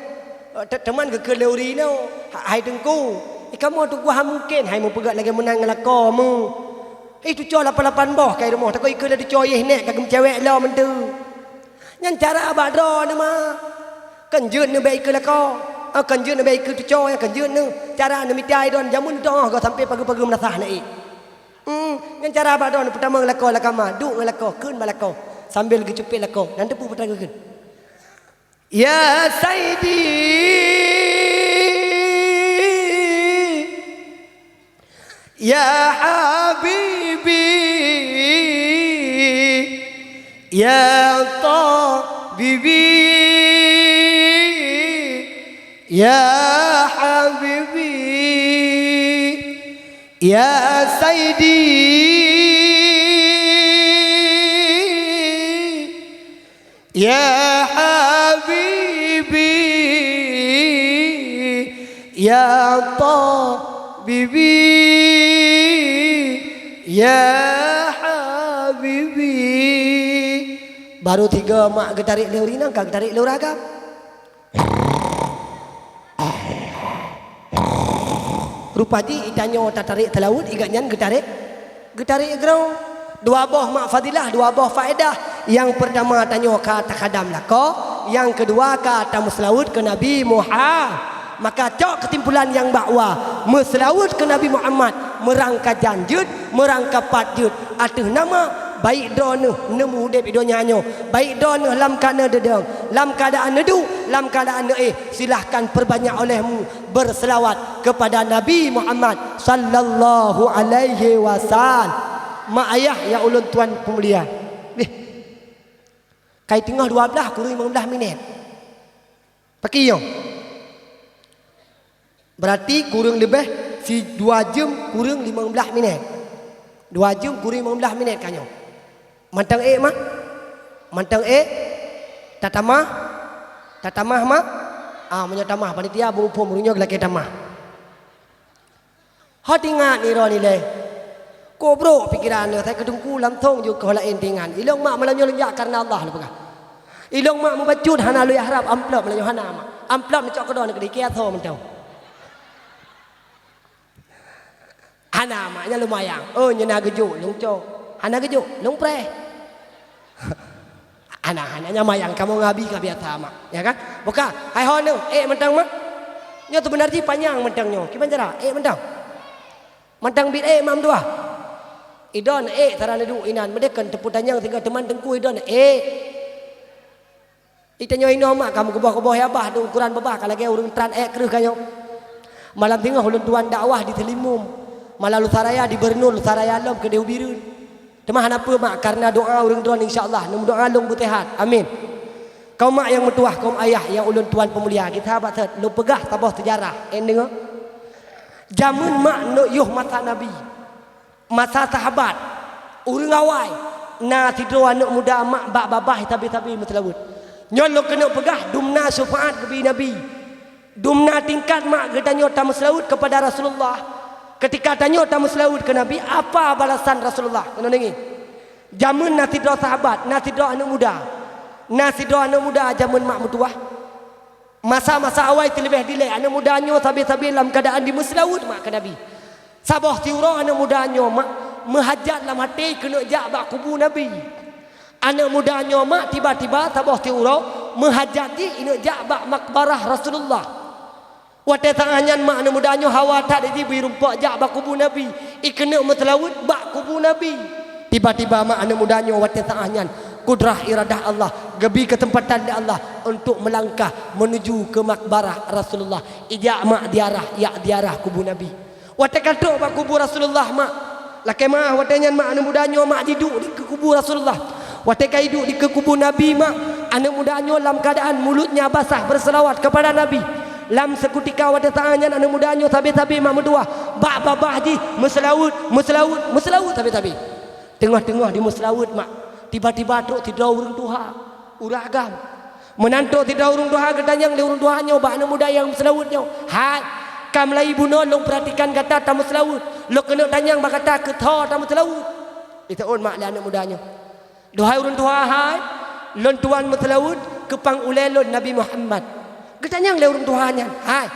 Te-, teuma geukeue lé ureueng inong, "Ha-, hai Teungku, i kamoe tugoh hana mungken hai meupeugét lagée meunan ngon lakoe mu. Ih, tucoe lapan-lapan boh kai rumoh, takot ikeue lé tucoe yeh nèk ka geumeucewek lom meunteu." Nyan cara bak droeneuh mah. Kon jeuet neubèk ikeue lakoe. Ah, kon jeuet neubèk ikeue tucoe, nyan kon jeuet neuh. Cara neumita idon jameun teungoh goh sampoe pageue-pageue meunasah na ék. Hmm, nyan cara bak droeneuh peutamong lakoe lam kama, duek ngon lakoe, kheun bak lakoe. Sambil geucupet lakoe, nyan teupeu peue nyang geukheun. Ya Saidi, ya Habibi, ya Tabibi, ya Habibi, ya Saidi. Ya Habibi, ya Tabibi, ya Habibi. Baru tiga mak geutarek lé ureueng inong, ka geutarek lé ureueng agam. Rupa jih itanyoe tatarek seulaweuet, i gobnyan geutarek, geutarek groe. Dua boh mak fadilah, dua boh faedah. Nyang peurtama tanyoe ka takhadam lakoe, nyang keudua ka tameuseulaweuet keu Nabi Muha-, maka cok keusimpulan nyang bahwa meuseulaweuet keu Nabi Muhammad meurangka jan jeuet, meurangka pat jeuet. Ateueh nama, baik droeneuh neumeuudeb i donya nyoe, baik droeneuh lam keuadaan neudeueng, lam keuadaan neuduek, lam keuadaan neuéh, silahkan perbanyak olehmu berselawat kepada Nabi Muhammad sallallahu alaihi wasallam. Mak ayah nyang ulôn tuan peumulia. Beh. Kai teungoh dua blaih kureueng limong blaih minét. Pakri nyoe? Berarti kureueng leubeh si dua jeuem kureueng limong blaih minét. Dua jeuem kureueng limong blaih minét ka nyoe. Mantong ék, Mak? Mantong ék? Tatamah? Tatamah, Mak? Ah, meunyoe tamah, panitia beuphom ureueng nyoe geulakée tamah. Hot ingat nirok nilai. Kok brok pikeran nyoe, sai keu teungku lam thong jeuet keu laén teuingat. Ilong mak malam nyoe lôn jak kareuna Allah lôn peugah. Ilong mak mubacut hana lôn harab amplop malam nyoe hana mak. Amplop neucok keudroe neukeudeh kiaso mantong. Hana mak, nyan lôn mayang. Oh, nyan na geujok lôn cok. Hana geujok lôn preh. Hana, hana nyan mayang kamoe ngabi ka biasa mak, ya kan? Buka, hai ho nyoe, ék mantong mak. Nyoe teubeuna jih panyang mantong nyoe. Kiban cara, ék mantong. Mantong biet ék mak meutuah. Idon ék cara neuduek inan, meudeh kon teupeu tanyong singoh teuma teungku idon ék. Itanyoe inoe mak ka meukeubah-keubah ya bah, di ukuran babah ka lagée ureuëng tran ék kreueh ka nyoe. Malam singoh ulôn tuan dakwah di Seulimum. Malam lusa raya di Bernul, lusa raya lom keudeh u Bireuen. Teuma hana peue mak, kareuna doa ureuëng droen insya Allah, neumeudoa lôn beuseuhat. Amin. Kaum mak nyang meutuwah, kaum ayah nyang ulôn tuan peumulia, geusahabat sot, lôn peugah saboh seujarah. Én deungoe. Jameun mak neuk yoh masa Nabi, masa sahabat, ureuëng awai, na sidroe aneuëk muda mak bak babah sabe-sabe meuseulaweuet. Nyoe lôn keuneuk peugah dumna syeufaat geubi Nabi. Dumna tingkat mak geutanyoe tameuseulaweuet keupada Rasulullah. Keutika tanyoe tameuseulaweuet keu Nabi, apa balasan Rasulullah? Keunoe deungoe. Jameun na sidroe sahabat, na sidroe aneuëk muda. Na sidroe aneuëk muda jameun mak meutuwah. Masa-masa awai teuleubeh dilée, aneuk muda nyoe sabe-sabe lam keuadaan jimeuseulaweuet mak keu Nabi. Saboh siuroe aneuk muda nyoe mak meuhajat lam até keuneuk jak bak kubu Nabi. Aneuk muda nyoe mak tiba-tiba saboh siuroe meuhajat jih ineuk jak bak makbarah Rasulullah. Watée saát nyan mak aneuk muda nyoe hawa that jih bri rumpok jak bak kubu Nabi, ikeuneuk meuseulaweuet bak kubu Nabi. Tiba-tiba mak aneuk muda nyoe watée saát nyan kudrah iradah Allah geubri keuseumpatan lé Allah untuk meulangkah meunuju keu makbarah Rasulullah. Ijak mak ziarah, jak ziarah kubu Nabi. Watée ka trok bak kubu Rasulullah mak, lakée meuáh watée nyan mak aneuk muda nyoe mak jiduek dikeue kubu Rasulullah. Watée ka iduek dikeue kubu Nabi mak, aneuk muda nyoe lam keuadaan mulutnya basah beuseulaweuet keupada Nabi. Lam seukutika watée saát nyan aneuk muda nyoe sabe-sabe mak meutuwah bak babah jih meuseulaweuet, meuseulaweuet, meuseulaweuet sabe-sabe. Teungoh-teungoh jimeuseulaweuet mak, tiba-tiba trok sidroe ureuëng tuha, ureuëng agam. Meunan trok sidroe ureuëng tuha geutanyong lé ureuëng tuha nyoe bak aneuk muda nyang meuseulaweuet nyoe, "Hai, ka mulai bunoe lôn peuratikan gata tameuseulaweuet, lôn keuneuk tanyong bak gata keu soe tameuseulaweuet?" Jiteuôt mak lé aneuk muda nyoe, "Duhai ureuëng tuha hai, lôn tuan meuseulaweuet keu pang ulée lôn Nabi Muhammad." Geutanyong lé ureuëng tuha nyan, "Hai,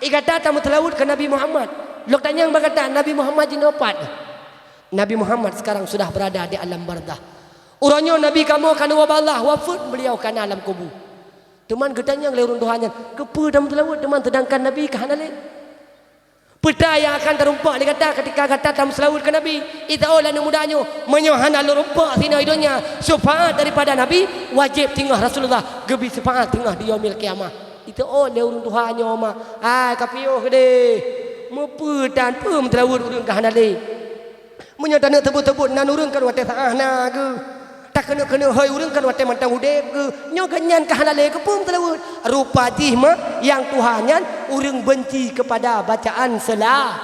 i gata tameuseulaweuet keu Nabi Muhammad, lôn tanyong bak gata Nabi Muhammad jinoe pat?" Nabi Muhammad sekarang sudah berada di alam barzah. Uroe nyoe Nabi kamoe ka neuwoe bak Allah, wafeuet beliau kana lam kubu. Teuma geutanyong lé ureuëng tuha nyan, "Keupeue tameuseulaweuet teuma seudangkan Nabi ka hana lé? Peue nyang akan tarumpok lé gata ketika gata tameuseulaweuet keu Nabi?" Jiteuôt lé aneuk muda nyoe, "Meunyoe hana lôn rumpok sinoe i donya syafaat daripada Nabi, wajéb singoh Rasulullah geubri syafaat singoh di Yaumil Qiyamah." Jiteuôt lé ureuëng tuha nyoe mak, "Hai ka piôh keudeh, meupeue tan peue meuseulaweuet ureuëng ka hana lé?" Meunyoe taneuk teubeuet-teubeuet nan ureuëng kan watée saát na geuh. Takeuneuk-keuneuk hôi ureuëng kan watée mantong udeb geuh. Nyoe geuhnyan ka hana lé keupeue meuseulaweuet. Rupa jih mah nyang tuha nyan ureuëng beunci keupada bacaan seula.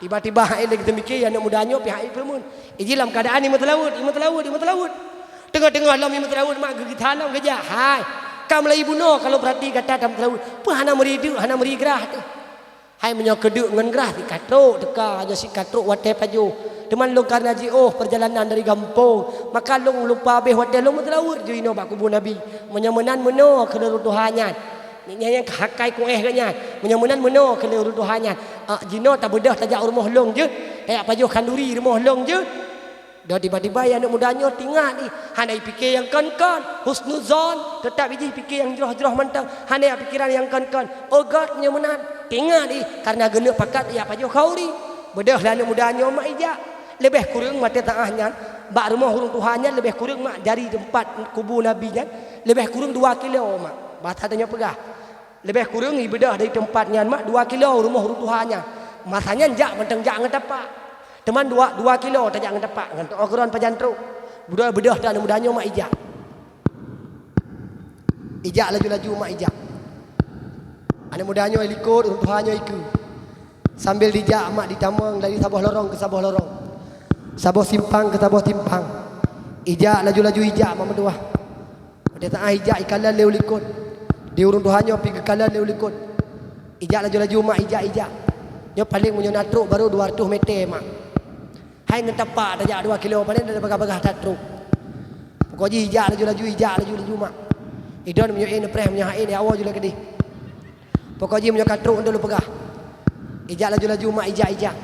Tiba-tiba hai lé geuteumiké aneuk muda nyoe pih hai peue meunan. Iji lam keuadaan imeuseulaweuet, imeuseulaweuet, imeuseulaweuet. Teungoh-teungoh lom imeuseulaweuet mak geugita lom geujak, "Hai, ka mulai bunoe ka lôn peurati gata tameuseulaweuet. Peue hana meuri deuk, hana meuri grah teuh?" Hai meunyoe keu deuk ngon grah sikatrok teuka, nyoe sikatrok watée pajoh. Teuma lôn kareuna jiôh peurjalanan dari gampông, maka lôn lupa abéh watée lôn meuseulaweuet jinoe bak kubu Nabi. Meunyoe meunan meunoe kheun ureuëng tuha nyan. Nyan nyang hakai kuéh geuhnyan. Meunyoe meunan meunoe kheun ureuëng tuha nyan. Ah, jinoe tabeudôh tajak u rumoh lôn jeuet. Tajak pajoh khanduri rumoh lôn jeuet. Dan tiba-tiba aneuk muda nyoe teuingat jih, hana jipike nyang kon-kon, husnuzon, teutab jih pike nyang jroh-jroh mantong, hana pikiran nyang kon-kon. Oh God, nyoe meunan, teuingat jih, kareuna geuneuk pakat jak pajoh khanduri. Beudôh lé aneuk muda nyoe mak ijak. Leubeh kureueng watée saát nyan, bak rumoh ureuëng tuha nyan leubeh kureueng mak dari teumpat kubu Nabi nyan, leubeh kureueng dua kilo mak. Basa tanyoe peugah. Leubeh kureueng ibeudôh dari teumpat nyan mak dua kilo rumoh ureuëng tuha nyan. Masa nyan jak mantong jak ngon tapak. Teuma dua, dua kilo tajak ngon tapak ngon teuoh keuron pajan trok. Beudôh, beudôh aneuk muda nyoe mak ijak. Ijak laju-laju mak ijak. Aneuk muda nyoe likot, ureuëng tuha nyoe ikeue. Sambil dijak mak jitamong dari saboh lorong keu saboh lorong. Saboh simpang keu saboh simpang. Ijak laju-laju ijak mak meutuwah. Watée saát ijak ikalon lé u likot. Di ureuëng tuha nyoe pih geukalon lé u likot. Ijak laju-laju mak ijak-ijak. Nyoe paleng meunyoe na trok barô dua ratus meter mak. Hai ngon tapak tajak dua kilo, paleng dan bagah-bagah that trok. Pokok jih ijak laju-laju, ijak laju-laju mak. Idon meunyoe éh neupreh, meunyoe han éh neuwoe ju lé keudeh. Pokok jih meunyoe ka trok untuk lôn peugah. Ijak laju-laju mak ijak-ijak.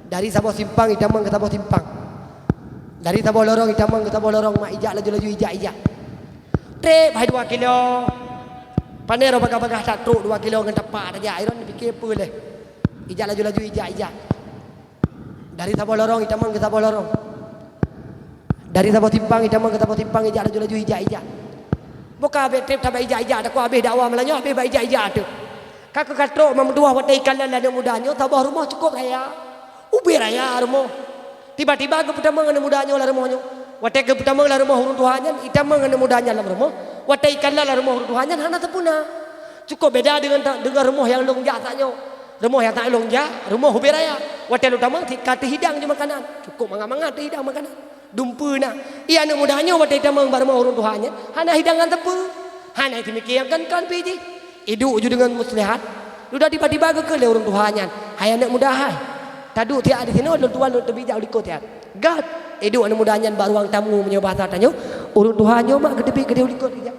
Dari saboh simpang itamong keu saboh simpang. Dari saboh lorong itamong keu saboh lorong mak ijak laju-laju ijak-ijak. Treb hai dua kilo. Pane roh bagah-bagah that trok dua kilo ngon tapak tajak. Iron pike peue lé. Ijak laju-laju ijak-ijak. Dari saboh lorong itamong keu saboh lorong. Dari saboh simpang itamong keu saboh simpang ijak laju-laju ijak-ijak. Buka abéh treb tabak ijak-ijak takot abéh dakwa malam nyoe abéh bak ijak-ijak tu. Ka keu ka trok mak meutuwah watée ikalon lé aneuk muda nyoe saboh rumoh cukup raya. Ubé raya rumoh. Tiba-tiba geupeutamong aneuk muda nyoe lam rumoh nyoe. Watée geupeutamong lam rumoh ureuëng tuha nyan, itamong aneuk muda nyan lam rumoh. Watée ikalon lam rumoh ureuëng tuha nyan hana teupeu na. Cukup beda deungon ta-, deungon rumoh nyang lôn jak saat nyoe. Rumoh nyang saat lôn jak, rumoh ubé raya. Watée lôn tamong ka teuhidang ju makanan. Cukup mangat-mangat teuhidang makanan. Dumpeue na. Ié aneuk muda nyoe watée itamong bak rumoh ureuëng tuha nyan, hana hidangan teupeu. Hana teumike nyang kon-kon pih jih. Iduek ju deungon muslihat. Dudoe tiba-tiba geukheun lé ureuëng tuha nyan, "Hai aneuk muda hai, taduek siat disinoe lôn tuan lôn teubiet jak u likot siat." Gat. Iduek aneuk muda nyan bak ruang tamu meunyoe basa tanyoe, ureuëng tuha nyoe mak geuteubiet keudeh u likot ijak.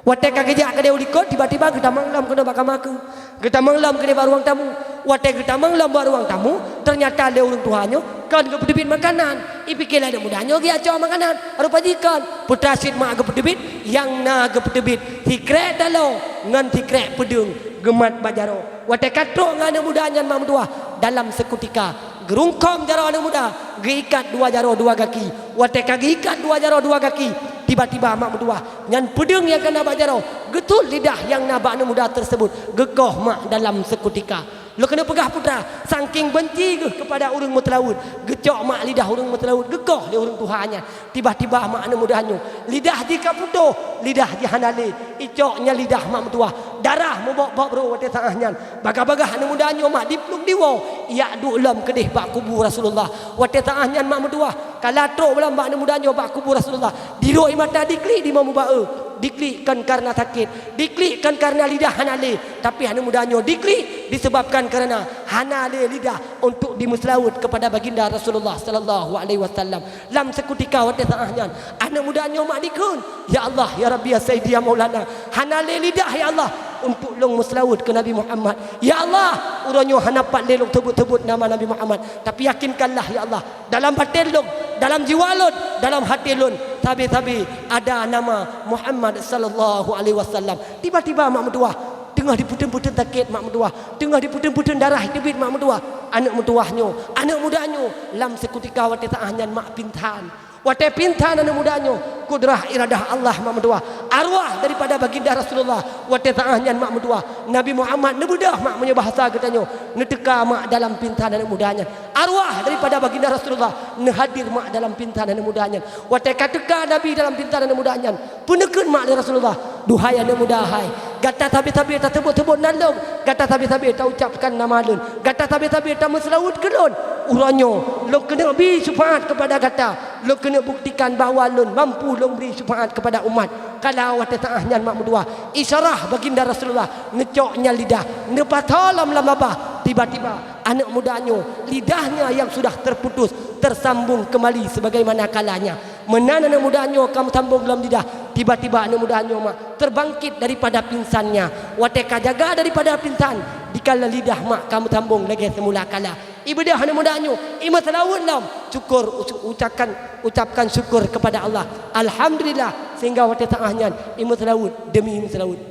Watée ka geujak keudeh u likot, tiba-tiba geutamong lom keunoe bak kama keuh. Geutamong lom keudeh bak ruang tamu. Watée geutamong lom bak ruang tamu, teunyata lé ureuëng tuha nyoe kon geupeuteubiet makanan. Ipike lé aneuëk muda nyoe geujak cok makanan. Rupa jih kon, peue teuma cit mak geupeuteubiet, nyang na geupeuteubiet sikrék taloe ngon sikrék peudeueng geumat bak jaroe. Watée ka trok ngon aneuëk muda nyan mak meutuwah, dalam seukutika geurungkôm jaroe aneuëk muda, geuikat dua jaroe dua gaki. Watée ka geuikat dua jaroe dua gaki, tiba-tiba mak meutuwah, nyan peudeueng nyang ka na bak jaroe geutot lidah nyang na bak aneuëk muda teuseubut, geukoh mak dalam seukutika. Lôn keuneuk peugah putra, saking beunci geuh keupada ureuëng meuseulaweuet, geucok mak lidah ureuëng meuseulaweuet, geukoh lé ureuëng tuha nyan. Tiba-tiba mak aneuëk muda nyoe, lidah jih ka putôh, lidah jih hana lé. Icok nyan lidah mak meutuwah, darah meubôb-bôb rôh watée saát nyan. Bagaih-bagaih aneuëk muda nyoe mak diplueng diwoe, ijak duek lom keudeh bak kubu Rasulullah. Watée saát nyan mak meutuwah, ka lheueh trok lom bak aneuëk muda nyoe bak kubu Rasulullah, dirôh ie mata diklik di meubaeu. Diklik kon kareuna sakét, diklik kon kareuna lidah hana lé, tapi aneuëk muda nyoe diklik disebabkan kareuna hana lé lidah untuk dimeuseulaweuet keupada baginda Rasulullah sallallahu alaihi wasallam. Lam seukutika watée saát nyan, aneuëk muda nyoe mak dikheun, "Ya Allah, ya Rabbi, ya Sayyidi, ya Maulana, hana lé lidah, ya Allah, untuk lôn meuseulaweuet keu Nabi Muhammad. Ya Allah, uroe nyoe hana pat lé lôn seubut-seubut nama Nabi Muhammad, tapi yakinkanlah, ya Allah, dalam batén lôn, dalam jiwa lôn, dalam até lôn, sabe-sabe ada nama Muhammad sallallahu alaihi wasallam." Tiba-tiba mak meutuwah, teungoh dipeuteun-peuteun sakét mak meutuwah, teungoh dipeuteun-peuteun darah teubiet mak meutuwah. Aneuëk meutuwah nyoe, aneuëk muda nyoe, lam seukutika watée saát nyan mak pingsan. Watée pingsan aneuëk muda nyoe, kudrah iradah Allah mak meutuwah, arwah daripada baginda Rasulullah, watée saát nyan mak meutuwah, Nabi Muhammad neubeudôh mak meunyoe bahasa geutanyoe, neuteuka mak dalam pingsan aneuëk muda nyan. Arwah daripada baginda Rasulullah neuhadir mak dalam pingsan aneuëk muda nyan. Watée ka teuka Nabi dalam pingsan aneuëk muda nyan, peue neukheun mak lé Rasulullah, "Duhai aneuëk muda hai, gata sabe-sabe taseubut-seubut nan lôn, gata sabe-sabe taucapkan nama lôn, gata sabe-sabe tameuseulaweuet keu lôn. Uroe nyoe lôn keuneuk bri syeufaat keupada gata, lôn keuneuk buktikan bahwa lôn mampu lôn bri syeufaat keupada umat." Ka lheueh watée saát nyan mak meutuwah, isyarah baginda Rasulullah neucok nyan lidah, neupasoe lom lam babah. Tiba-tiba aneuëk muda nyoe, lidahnya yang sudah terputus tersambung kembali sebagaimana kalanya. Meunan aneuëk muda nyoe ka meusambong lom lidah, tiba-tiba aneuëk muda nyoe mak terbangkit daripada pingsannya. Watée ka jaga daripada pingsan, dikala lidah mak ka meusambong lagée seumula kala. Ibeudôh aneuëk muda nyoe, imeuseulaweuet lom, syukur, ucu-, ucapkan, ucapkan syukur kepada Allah. Alhamdulillah, sehingga watée saát nyan imeuseulaweuet demi imeuseulaweuet.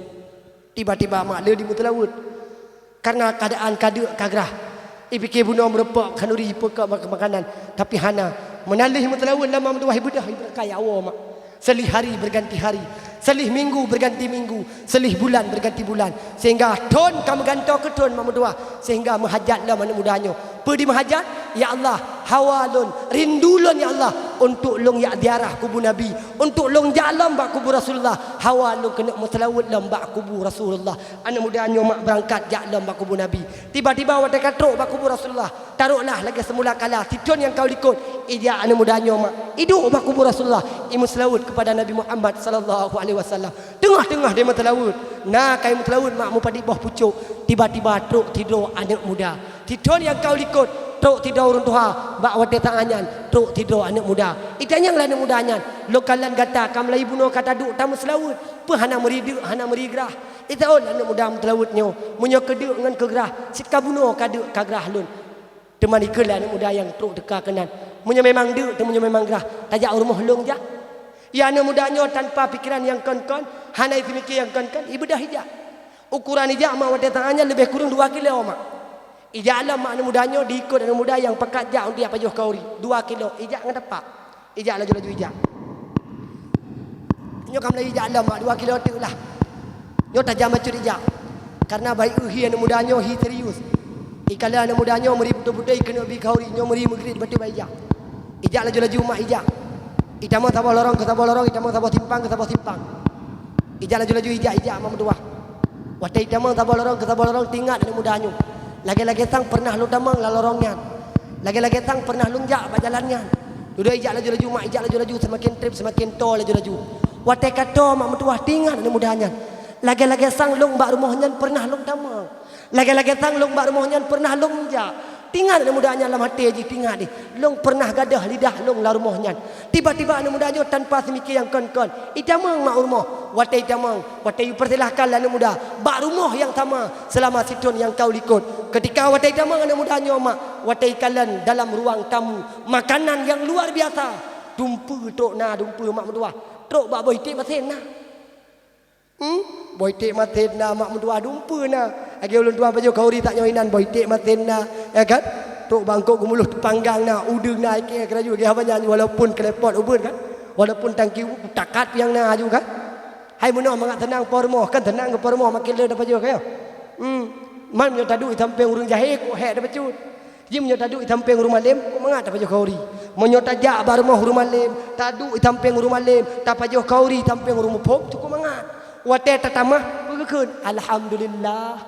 Tiba-tiba mak le dimeuseulaweuet. Karena keadaan ka deuk ka grah. Ipike bunoe meurumpok khanuri ipeukok mak-, makanan, tapi hana. Meunan lheueh meuseulaweuet lom mak meutuwah ibeudôh ibeurangkai awoe mak. Seulih hari berganti hari, seulih minggu berganti minggu, seulih bulan berganti bulan, sehingga thon ka meugantoe keu thon mak meutuwah, sehingga meuhajat lom aneuëk muda nyoe. Peue dimeuhajat? "Ya Allah, hawa lôn, rindu lôn, ya Allah, untuk lôn jak ziarah kubu Nabi, untuk lôn jak lom bak kubu Rasulullah, hawa lôn keuneuk meuseulaweuet lom bak kubu Rasulullah." Aneuëk muda nyoe mak beurangkat jak lom bak kubu Nabi. Tiba-tiba watée ka trok bak kubu Rasulullah, taroklah lagée seumula kala, sithon nyang ka u likot, ijak aneuëk muda nyoe mak, iduek bak kubu Rasulullah, imeuseulaweuet keupada Nabi Muhammad sallallahu alaihi wasallam. Teungoh-teungoh dimeuseulaweuet, na ka imeuseulaweuet mak meupadub boh pucok, tiba-tiba trok sidroe aneuëk muda. Sithon nyang ka u likot, trok sidroe ureuëng tuha, bak watée saát nyan, trok sidroe aneuëk muda. Itanyong lé aneuëk muda nyan, "Lôn kalon gata ka meulayeue bunoe ka taduek tameuseulaweuet, peue hana meuri deuk, hana meuri grah?" Itaôn aneuëk muda meuseulaweuet nyoe, meunyoe keu deuk ngon keu grah, cit ka bunoe ka deuk ka grah lôn. Teuma ikheun lé aneuëk muda nyang trok teuka keunan, "Meunyoe memang deuk, teuma meunyoe memang grah, tajak u rumoh lôn jak." Ya aneuëk muda nyoe tanpa pikeran nyang kon-kon, hana iseumiké nyang kon-kon, ibeudôh ijak. Ukoran ijak mak watée saát nyan leubeh kureueng dua kilo mak. Ijak lom mak aneuëk muda nyoe diikot aneuëk muda nyang pakat jak untuk jak pajoh khanuri, dua kilo, ijak ngon tapak. Ijak laju-laju ijak. Nyoe ka mulai ijak lom mak, dua kilo teuk lah. Nyoe tajam bacut ijak. Karena bayeue hi aneuëk muda nyoe hi serius. Ikalon aneuëk muda nyoe meuri beutôi-beutôi keuneuk bri khanuri, nyoe meuri meugrit bacut bak ijak. Ijak laju-laju mak ijak. Itamong saboh lorong keu saboh lorong, itamong saboh simpang keu saboh simpang. Ijak laju-laju ijak, ijak mak meutuwah. Watée itamong saboh lorong keu saboh lorong, teuingat aneuëk muda nyoe, "Lagée-lagée sang peureunah lôn tamong lam lorong nyan. Lagée-lagée sang peureunah lôn jak bak jalan nyan." Dudoe ijak laju-laju mak, ijak laju-laju, seumaken treb seumaken toe laju-laju. Watée ka toe mak meutuwah, teuingat aneuëk muda nyan, "Lagée-lagée sang lôn bak rumoh nyan peureunah lôn tamong. Lagée-lagée sang lôn bak rumoh nyan peureunah lôn jak." Tingat aneuk muda nyan lam até jih, tingat deh, lôn peureunah gadôh lidah lôn lam rumoh nyan. Tiba-tiba aneuk muda nyoe tanpa seumike nyang kon-kon, itamong mak u rumoh. Watée itamong, watée ipeusilahkan lé aneuk muda bak rumoh nyang sama seulama sithon nyang ka u likot. Keutika watée itamong aneuk muda nyoe mak, watée ikalon dalam ruang tamu, makanan nyang luar biasa. Dumpeue trok na, dumpeue mak meutuah. Trok bak boh iték masen na. Hmm? Boh iték masen na, mak meutuah, dumpeue na. Lagée ulôn tuan pajoh khauri tanyoe inan, boh iték masen na, ya kan? Trok bangkok geumuluh teupanggang na, udeueng na, iké keuraju, lagée haba nyan, walaupun keulepot ubeut kan? Walaupun tangki u-, takat piang na aju kan? Hai meunoe mangat seunang po rumoh, kan seunang keu po rumoh makin le tapajoh keu. Hmm. Man nyoe taduek sampéng ureuëng jahé kok hék tapacut. Jih meunyoe taduek sampéng ureuëng malém, kok mangat tapajoh khauri. Meunyoe tajak bak rumoh ureuëng malém, taduek sampéng ureuëng malém, tapajoh khauri sampéng ureuëng muphom, cukôp mangat. Watée tatamah, peugeukeun, "Alhamdulillah."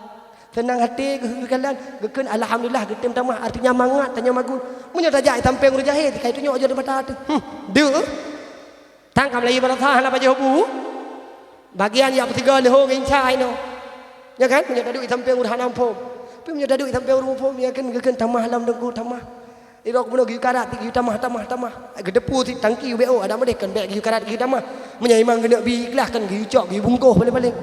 Seunang até geukalon, geukheun, "Alhamdulillah, geutem tamah," artinya mangat tanyoe magun. Meunyoe tajak sampéng ureuëng jahé, tikai tunyok aja di mata teuh. Hmm, deuh. Tang ka meulayeue bak lasa hana pajoh bu. Bagian jak peusigoe leuho ginca inoe. Ya kan? Meunyoe taduek sampéng ureuëng hana muphom. Tapi meunyoe taduek sampéng ureuëng muphom, ya kan, geukheun tamah lam deungku, tamah. Irok bunoe geuyue karat, geuyue tamah, tamah, tamah. Geuteupeue sit tangki ubéo, adak meudeh kan bék geuyue karat, geuyue tamah. Meunyoe imang geuneuk bi ikhlas kan geuyue cok, geuyue bungkôh paléng-paléng.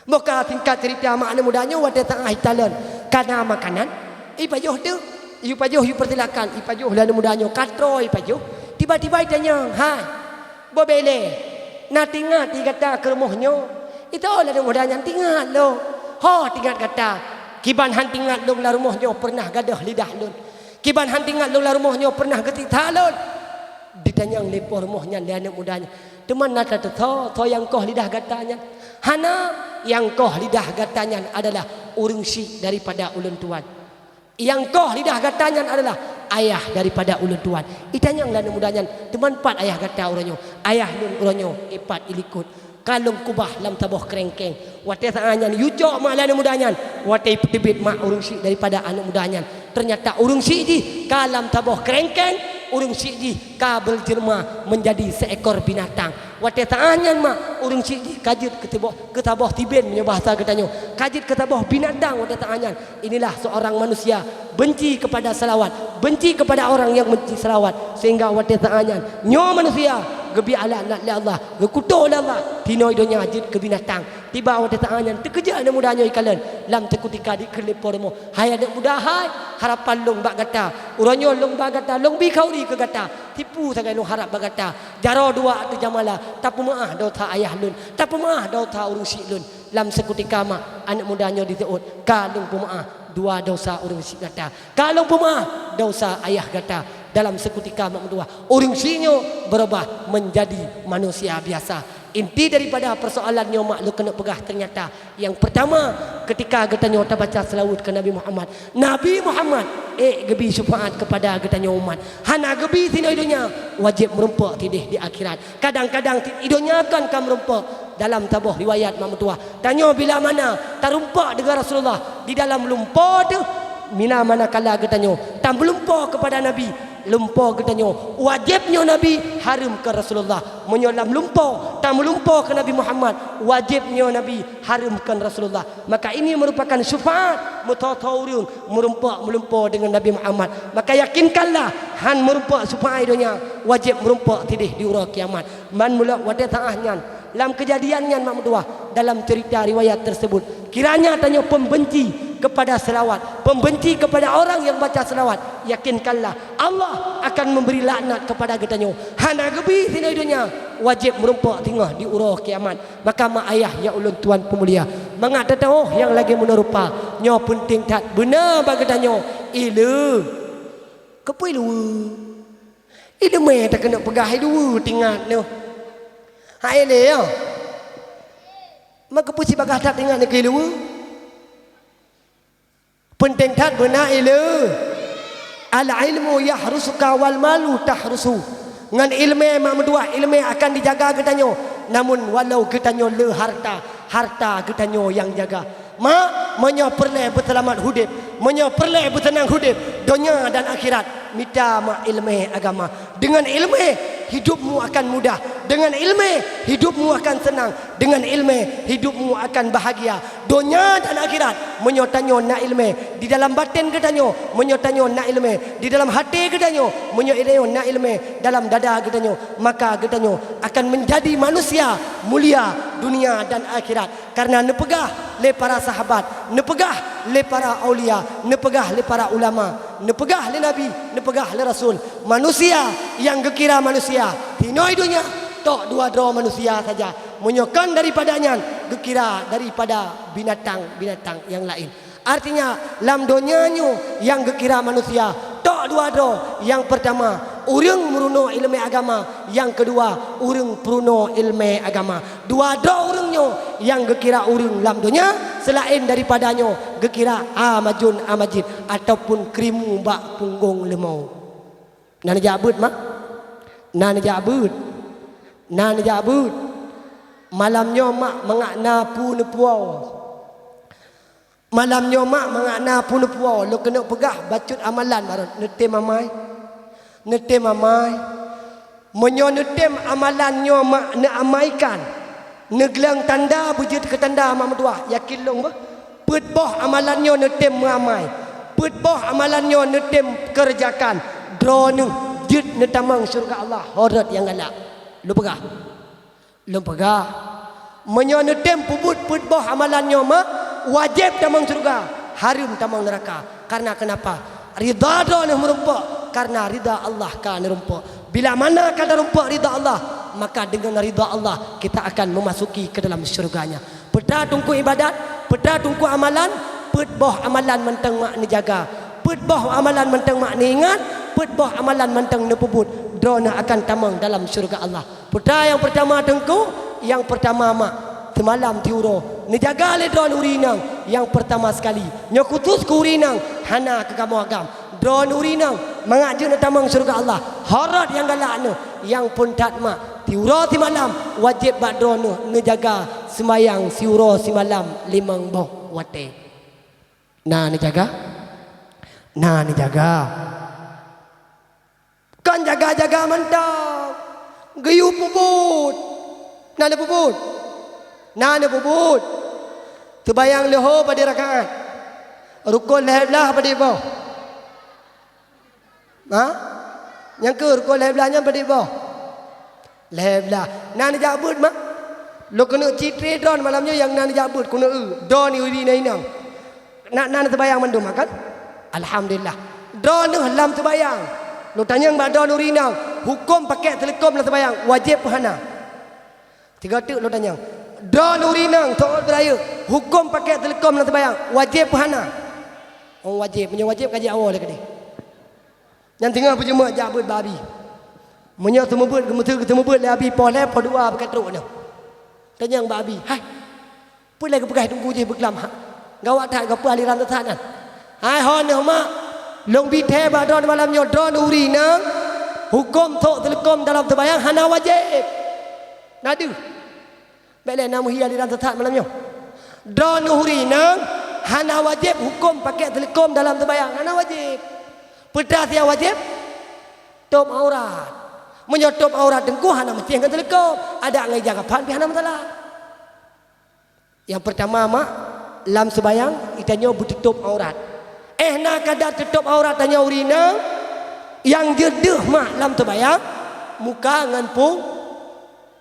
Boh ka singkat cerita, mak aneuk muda nyoe watée saát italon kana makanan, ipajoh teuh, ipajoh, ipeusilakan, ipajoh lé aneuk muda nyoe, ka troh ipajoh, tiba-tiba itanyong, "Hai, boh bèk lé, na tingat di gata keu rumoh nyoe?" Itoe lé aneuk muda nyan, "Tingat lôn." "Ho tingat gata, kiban han tingat lôn lam rumoh nyoe peureunah gadôh lidah lôn. Kiban han tingat lôn lam rumoh nyoe peureunah geusiksa lôn." Ditanyong lé po rumoh nyan lé aneuk muda nyan, "Teuma na tateusoe soe nyang koh lidah gata nyan?" "Hana, nyang koh lidah gata nyan adalah ureuëng syik daripada ulôn tuan. Nyang koh lidah gata nyan adalah ayah daripada ulôn tuan." Itanyong lé aneuk muda nyan, "Teuma pat ayah gata uroe nyoe?" "Ayah lôn uroe nyoe ipat ilikot." "Ka lôn keubah lam saboh keureuengkeng." Watée saát nyan, iyue cok mak lé aneuk muda nyan. Watée ipeuteubiet mak ureuëng syik daripada aneuk muda nyan, teunyata ureuëng syik jih ka lam saboh keureuengkeng, ureuëng syik jih ka beujeulma meunjadi seekor binatang. Watée saát nyan mak ureuëng syik jih ka jeuet keu saboh, keu saboh siben meunyoe bahasa geutanyoe, ka jeuet keu saboh binatang watée saát nyan. Inilah seorang manusia benci kepada salawat, benci kepada orang yang benci salawat, sehingga watée saát nyan nyoe manusia geubiet laknat lé Allah, geukutok lé Allah, tinoe donya jeuet keu binatang. Tiba watée saát nyan teukeujot aneuk muda nyoe ikalon, lam seukutika dikheun lé po rumoh, "Hai aneuk muda hai, harapan lôn bak gata, uroe nyoe lôn ba gata, lôn bi khauri keu gata, tipu sagai lôn harab bak gata, jaroe dua ateueh jamala, tapeumeuáh desya ayah lôn, tapeumeuáh desya ureuëng syik lôn." Lam seukutika mak aneuk muda nyoe diseuôt, "Ka lôn peumeuáh dua desya ureuëng syik gata, ka lôn peumeuáh desya ayah gata." Dalam seukutika mak meutuah, ureuëng syik nyoe beurubah meunjadi manusia biasa. Inti daripada peusoalan nyoe mak lôn keuneuk peugah, teunyata nyang peurtama, keutika geutanyoe tabaca seulaweuet keu Nabi Muhammad, Nabi Muhammad ék geubi syeufaát keupada geutanyoe umat. Hana geubi sinoe donya, wajéb meurumpok sideh di akhirat. Kadang-kadang di donya kon ka meurumpok. Dalam saboh riwayat mak meutuah, tanyoe bila mana tarumpok deungon Rasulullah di dalam lumpo teuh, bila mana kala geutanyoe tameulumpo keupada Nabi, lumpo geutanyoe wajéb nyoe Nabi hareuem keu Rasulullah. Meunyoe lam lumpo tameulumpo keu Nabi Muhammad, wajéb nyoe Nabi hareuem keu Rasulullah. Maka ini merupakan syufaat meutoe-toe ureuëng meurumpok meulumpo deungon Nabi Muhammad. Maka yakinkanlah, han meurumpok syufaat donya, wajéb meurumpok sideh di uroe kiamat. Man mulok watée saát nyan, lam keujadian nyan mak meutuah, dalam cerita riwayat tersebut, kiranya tanyoe pembenci kepada selawat, pembenci kepada orang yang baca selawat, yakinkanlah Allah akan memberi laknat kepada geutanyoe. Hana geubi sinoe donya, wajéb meurumpok singoh di uroe kiamat. Maka mak ayah nyang ulôn tuan peumulia, mangat teutoh nyang lagée meunoe rupa, nyoe peunteng that beuna bak geutanyoe. Ileue. Keupeue ileue? Ileumé takeuneuk peugah ileue tingat nyoe. Hai lé ya. Maka peue sibagaih that tingat nyoe keu ileue? Peunteng that beuna ileue. Al-ilmu yahrusuka wal malu tahrusu. Ngon ileumé mak meutuah, ileumé akan dijaga geutanyoe. Namun walau geutanyoe le harta, harta geutanyoe nyang jaga. Mak, meunyoe peureulée beuseulamat udeb, meunyoe peureulée beuseunang udeb, donya dan akhirat, mita mak ileumé agama. Deungon ileumé, hidopmu akan mudah. Dengan ileumé, hidupmu akan seunang. Dengan ileumé, hidupmu akan bahagia. Donya dan akhirat, meunyoe tanyoe na ileumé, di dalam batén geutanyoe, meunyoe tanyoe na ileumé, di dalam até geutanyoe, meunyoe ileumé na ileumé dalam dada geutanyoe, maka geutanyoe akan menjadi manusia mulia dunia dan akhirat. Karena neupeugah lé para sahabat, neupeugah lé para aulia, neupeugah lé para ulama, neupeugah lé nabi, neupeugah lé rasul, manusia nyang geukira manusia di noe donya, tok dua droe manusia saja. Meunyoe kon daripada nyan, geukira daripada binatang-binatang nyang laén. Artinya, lam donya nyoe nyang geukira manusia, tok dua droe. Nyang peurtama, ureuëng meurunoe ileumé agama. Nyang keudua, ureuëng peurunoe ileumé agama. Dua droe ureuëng nyoe nyang geukira ureuëng lam donya, seulaén daripada nyoe geukira amajun-amajin ataupun krimu bak punggong leumô. Na neujak beuet, mak? Na neujak beuet? Na neujak beuet? Malam nyoe, mak, mangat na peue neupuwoe. Malam nyoe, mak, mangat na peue neupuwoe, lôn keuneuk peugah bacut amalan baroe. Neutem amai? Neutem amai? Meunyoe neutem amalan nyoe, mak, neuamaikan, neugleueng tanda beujeuet keu tanda, mak meutuah, yakin lôn beuh. Peuet boh amalan nyoe neutem meuamai. Peuet boh amalan nyoe neutem keureujakan. Droeneuh jeuet neutamong syeuruga Allah, ho rot nyang galak. Lôn peugah. Lôn peugah, meunyoe neutem peubuet peuet boh amalan nyoe, mak, wajéb tamong syeuruga, hareuem tamong neuraka. Karena kenapa? Ridha droeneuh meurumpok, karena ridha Allah ka neurumpok. Bila mana ka neurumpok ridha Allah, maka dengan ridha Allah kita akan memasuki ke dalam syurga-Nya. Peue teungku ibadat, peue teungku amalan, peuet boh amalan mantong mak neujaga, peuet boh amalan mantong mak neuingat, peuet boh amalan mantong neupeubuet, droeneuh akan tamong dalam syeuruga Allah. Peue nyang peurtama teungku? Nyang peurtama, mak, seumalam siuroe neujaga lé droeneuh ureuëng inong. Nyang peurtama sekali, nyoe khusus keu ureuëng inong, hana keu kamoe agam. Droeneuh ureuëng inong mangat jeuet neutamong syeuruga Allah, ho rot nyang galak neuh. Nyang phôn that, mak, siuroe simalam wajéb bak droeneuh neujaga seumayang siuroe simalam limong boh watée. Na neujaga? Na neujaga. Kon jaga-jaga mantong. Geuyue peubuet. Na neupeubuet? Na neupeubuet. Seumayang leuhô padum rakaat? Rukon lhée blaih padum boh? Ha? Nyang keu rukon lhée blaih nyan padum boh? Lhée blaih. Na neujak beuet, mak? Lôn keuneuk citré droeneuh malam nyoe nyang na neujak beuet, keuneuk eu. Droeneuh ureuëng inong. Na, na neuseumayang mandum, kan? Alhamdulillah. Droeneuh lam seumayang. Lôn tanyong bak droeneuh ureuëng inong, hukôm pakèk seuleukom lam seumayang, wajéb peu hana? Sigoe teuk lôn tanyong. Droeneuh ureuëng inong, seuôt beurayeuk, hukôm pakèk seuleukom lam seumayang, wajéb peu hana? Oh, wajéb. Meunyoe wajéb, ka jiwoe lé keudeh. Nyan teungoh beujeumeuk jak beuet bak abi. Meunyoe seumeubeuet, geumeuteue geuseumeubeuet lé abi, poh lhée, poh dua beuka trok nyoe. Tanyong bak abi, "Hai, peue lé geupeugah teungku jih beuklam ha? Gawat that, geupeue aliran sesat nyan." "Hai, ho neuh, mak, lôn bi thée bak droeneuh malam nyoe, droeneuh ureuëng inong, hukôm sôk seuleukom dalam seumayang hana wajéb." Na deuh. Bék lé na meuhi aliran sesat malam nyoe. Droeneuh ureuëng inong hana wajéb hukôm pakèk seuleukom dalam seumayang, hana wajéb. Peue teuk nyang wajéb? Tôb aurat. Meunyoe tôb aurat teungku hana meusti ngon seuleukom, adak ngon ija kafan pih hana masalah. Nyang peurtama, mak, lam seumayang geutanyoe beututôb aurat. Éh, na kadar tutôb aurat tanyoe ureuëng inong, nyang jeuet deuh, mak, lam seumayang, muka ngon pung-,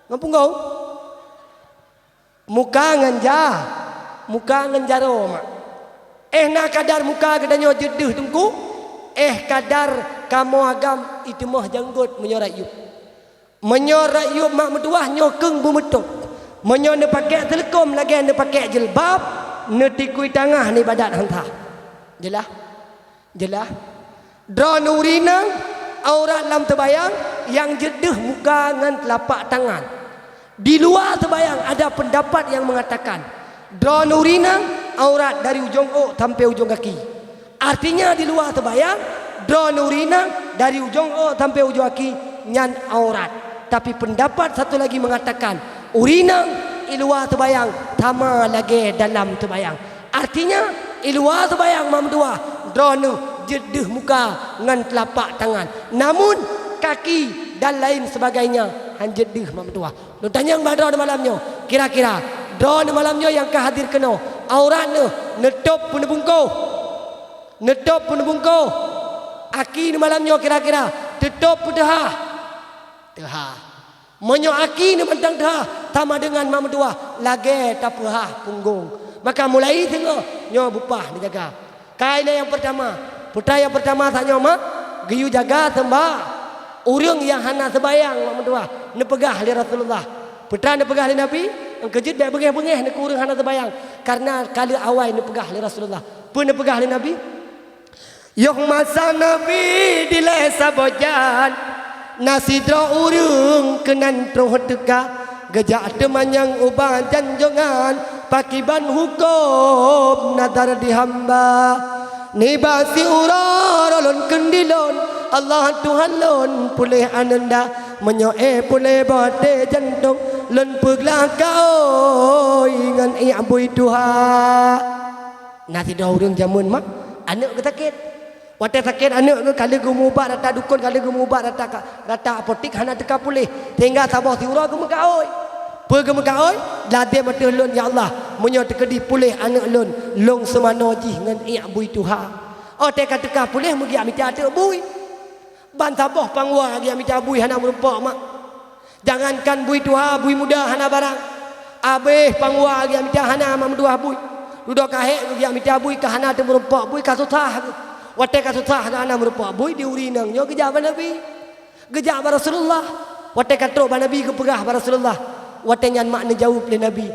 ngon punggong. Muka ngon ja-, muka ngon jaroe, mak. Éh, na kadar muka geutanyoe jeuet deuh teungku, éh, kadar kamoe agam iteumoh janggot meunyoe rakyueb. Meunyoe rakyueb, mak meutuwah, nyoe keueng beumeutôb. Meunyoe neupakèk seuleukom lagée neupakèk jilbab, neutikui tangah neuibadat han sah. Jeulaih? Jeulaih? Droeneuh ureuëng inong, aurat lam seumayang nyang jeuet deuh muka ngon teulapak tangan. Di luwa seumayang ada peundapat nyang meungatakan, droeneuh ureuëng inong aurat dari ujong ôk sampoe ujong gaki. Artinya, di luwa seumayang, droeneuh ureuëng inong dari ujong ôk sampoe ujong gaki nyan aurat. Tapi, peundapat satu lagi meungatakan, ureuëng inong di luwa seumayang sama lagée dalam seumayang. Artinya, i luwa seumayang mak meutuwah, droeneuh jeuet deuh muka ngon teulapak tangan. Namun, kaki dan lain sebagainya Hanjeuet deuh mak meutuwah. Lôn tanyong bak droeneuh malam nyoe, kira-kira droeneuh malam nyoe nyang ka hadir keunoe, aurat neuh neutôb peu neubungkôh? Neutôb peu neubungkôh? Aki neuh malam nyoe kira-kira teutôb peu teuhah? Teuhah. Meunyoe aki neuh mantong teuhah, sama deungon mak meutuwah lagée tapeuhah punggong. Maka mulai singoh nyoe bupah neujaga. Kaidah nyang peurtama, peue nyang peurtama tanyoe mak geuyue jaga seumba-, ureuëng nyang hana seubayang mak meutuwah neupeugah lé Rasulullah. Peue neupeugah lé Nabi, nyang keujeuet bék beungéh-beungéh neukeu ureuëng hana seubayang, kareuna ka lheueh awai neupeugah lé Rasulullah. Peue neupeugah lé Nabi? Yoh masa Nabi dilée saboh jan, na sidroe ureuëng keunan troh teuka, geujak teumanyong ubak janjongan pakiban huköm nazar di hamba. Nibak siuroe lôn kheun di lôn, Allah Tuhan lôn puléh aneuëk nda, meunyoe éh puléh boh até jantong, lôn peuglah kaôi ngon ié bui tuha. Na sidroe ureuëng jameun mak, aneuëk geuh sakét. Watée sakét aneuëk geuh ka lheueh geumubat rata dukon, ka lheueh geumubat rata ka-, rata apotik hana teuka puléh, sehingga saboh siuroe geumeukaôi. Peue geumeukaôi? Lazem ateueh lôn, "Ya Allah, meunyoe teukeudi puléh aneuëk lôn, lôn seumanoe jih ngon ié bui tuha." Óh watée ka teuka puléh meugiak mita ateueh bui. Ban saboh panggua geujak mita bui hana meurumpok mak. Jangankan bui tuha, bui muda hana barang. Abéh panggua geujak mita hana mak meutuwah bui. Dudoe ka hék geujak mita bui ka hana teumeurumpok bui, ka susah geuh. Watée ka susah geuh hana meurumpok bui, di ureuëng inong nyoe geujak bak Nabi. Geujak bak Rasulullah. Watée ka trok bak Nabi geupeugah bak Rasulullah. Watée nyan mak neujaweueb lé Nabi.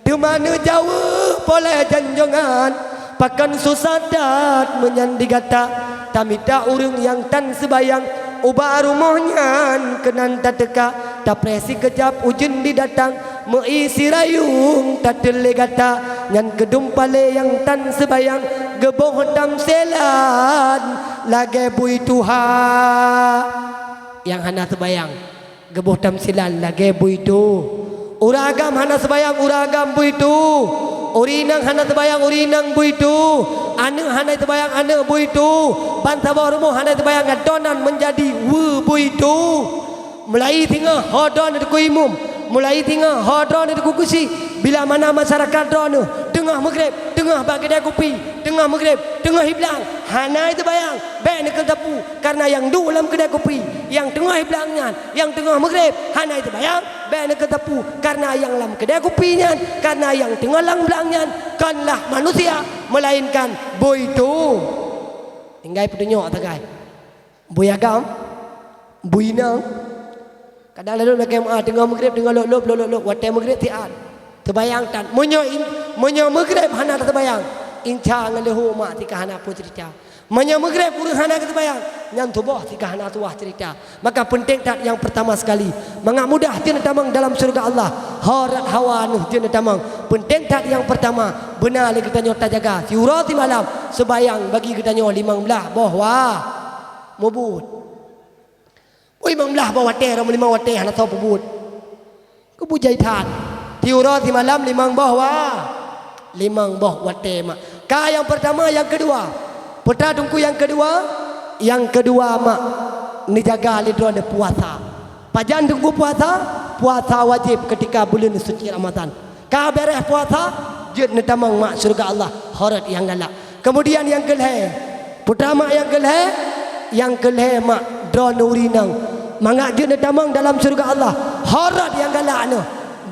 Teuma neujaweueb oleh janjongan, "Pakon susah that meunyan di gata, tamita ureuëng nyang tan seubayang ubak rumoh nyan keunan tateuka, tapreh sikeujab ujeuen didatang, meu-ié sirayueng tateul lé gata, nyan keudum palé nyang tan seubayang geuboh tamsilan lagée bui tuha." Nyang hana seubayang geuboh tamsilan lagée bui tuha. Ureuëng agam hana seubayang, ureuëng agam bui tuha. Ureuëng inong hana seubayang, ureuëng inong bui tuha. Aneuëk hana seubayang, aneuëk bui tuha. Ban saboh rumoh hana seubayang, gata nan meunjadi weu bui tuha. Mulai singoh ho droeneuh teungku imum, mulai singoh ho droeneuh teungku geuchik, bila mana masyarakat droeneuh teungoh meugreb, teungoh bak keudée kupi, teungoh meugreb, teungoh iblang, hana seubayang, bék neukheun sapeue, kareuna nyang duek lam keudée kupi, nyang teungoh iblang nyan, nyang teungoh meugreb, hana seubayang, bék neukheun sapeue, kareuna nyang lam keudée kupi nyan, kareuna nyang teungoh lam blang nyan, konlah manusia, meulainkan bui tuha. Tinggai peutunyok sagai. Bui agam, bui inong. Kadang lôn lagée meu'ah teungoh meugreb, teungoh lôb-lôb, lôb-lôb, watée meugreb siat. Seubayang that. Meunyoe in-, meunyoe meugreb hana taseubayang, insya ngon leuho mak sika hana peue ceurita. Meunyoe meugreb ureuëng hana geuseubayang, nyan tuboh sika hana tuwah ceurita. Maka peunteng that nyang peurtama sekali, mangat mudah jeuet neutamong dalam syeuruga Allah, ho rot hawa neuh jeuet neutamong. Peunteng that nyang peurtama, beuna lé geutanyoe tajaga siuroe simalam seubayang bagi geutanyoe limong blaih boh wa-, mubuet. Ui, limong blaih boh watée, limong watée hana soe peubuet. Keu bujai that. Siuroe simalam limong boh wa-, limong boh watée mak. Ka nyang peurtama, nyang keudua. Peue teungku nyang keudua? Nyang keudua mak, neujaga lé droeneuh puasa. Pajan teungku puasa? Puasa wajéb keutika buleuen suci Ramadhan. Ka beureh puasa, jeuet neutamong mak syeuruga Allah, ho rot nyang galak. Keumudian nyang keulhée, peue teuma nyang keulhée, nyang keulhée mak droeneuh ureuëng inong. Mangat jeuet neutamong dalam syeuruga Allah, ho rot nyang galak neuh,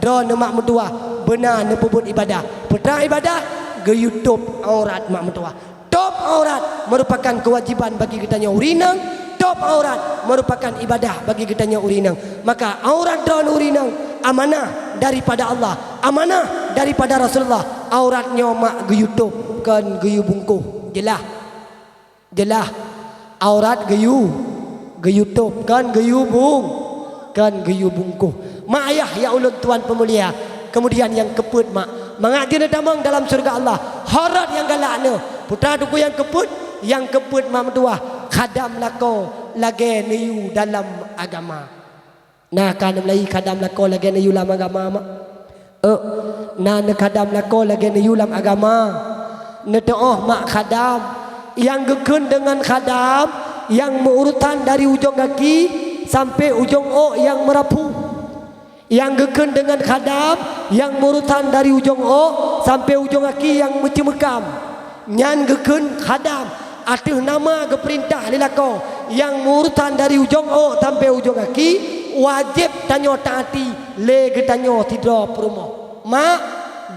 droeneuh mak meutuwah beuna neupeubuet ibadah. Peue ibadah? Geuyue tôb aurat mak meutuwah. Tôb aurat meurupakan keuwajiban bagi geutanyoe ureuëng inong, tôb aurat meurupakan ibadah bagi geutanyoe ureuëng inong. Maka aurat droeneuh ureuëng inong amanah daripada Allah, amanah daripada Rasulullah. Aurat nyoe mak geuyue tôb, kon geuyue bungkôh. Jeulaih? Jeulaih. Aurat geuyue, geuyue tôb, kon geuyue bung-, kon geuyue bungkôh. Mak ayah nyang ulôn tuan peumulia, keumudian nyang keupeuet mak, mangat jeuet neutamong dalam syeuruga Allah, ho rot nyang galak neuh. Peue teungku nyang keupeuet? Nyang keupeuet mak meutuwah, khadam lakoe lagée neuyue dalam agama. Na ka neumeulai khadam lakoe lagée neuyue lam agama mak? Ôk, na neukhadam lakoe lagée neuyue lam agama. Neuteu'oh mak khadam, nyang geukheun deungon khadam, nyang meuurusan dari ujong gaki sampoe ujong ôk nyang meuraphu. Nyang geukheun deungon khadam, nyang meurusan dari ujong ôk sampoe ujong aki nyang meuceumeukam. Nyan geukheun khadam, ateueh nama geupeurintah lé lakoe, nyang meurusan dari ujong ôk sampoe ujong aki, wajéb tanyoe taati lé geutanyoe sidroe peurumoh. Mak,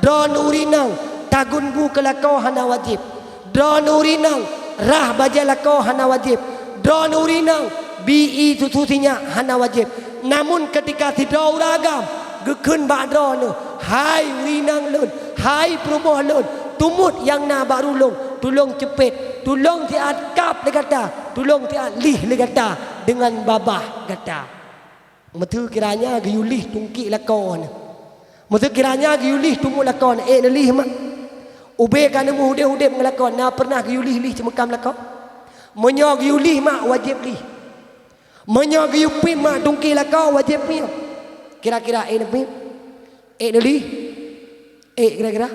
droeneuh ureueng inong, tagun bu keu lakoe hana wajéb. Droeneuh ureueng inong, rhah bajée lakoe hana wajéb. Droeneuh ureueng inong, bi ié susu sinyak hana wajéb. Namun, keutika sidroe ureueng agam geukheun bak droeneuh, "Hai ureueng inong lôn, hai peurumoh lôn, teumuet nyang na bak rueng lôn, tulông ceupet, tulông siat kab lé gata, tulông siat lih lé gata deungon babah gata." Meuseu kiranya geuyue lih tungki lakoe neuh. Meuseu kiranya geuyue lih teumuet lakoe neuh, ék neulih mak. Ubé ka neumeuudeb-udeb ngon lakoe, na peureunah geuyue lih-lih ceumeukam lakoe? Meunyoe geuyue lih mak, wajéb lih. Meunyoe geuyue piep mak tungki lakoe, wajéb piep. Kira-kira ék neupiep? Ék neulih? Ék kira-kira?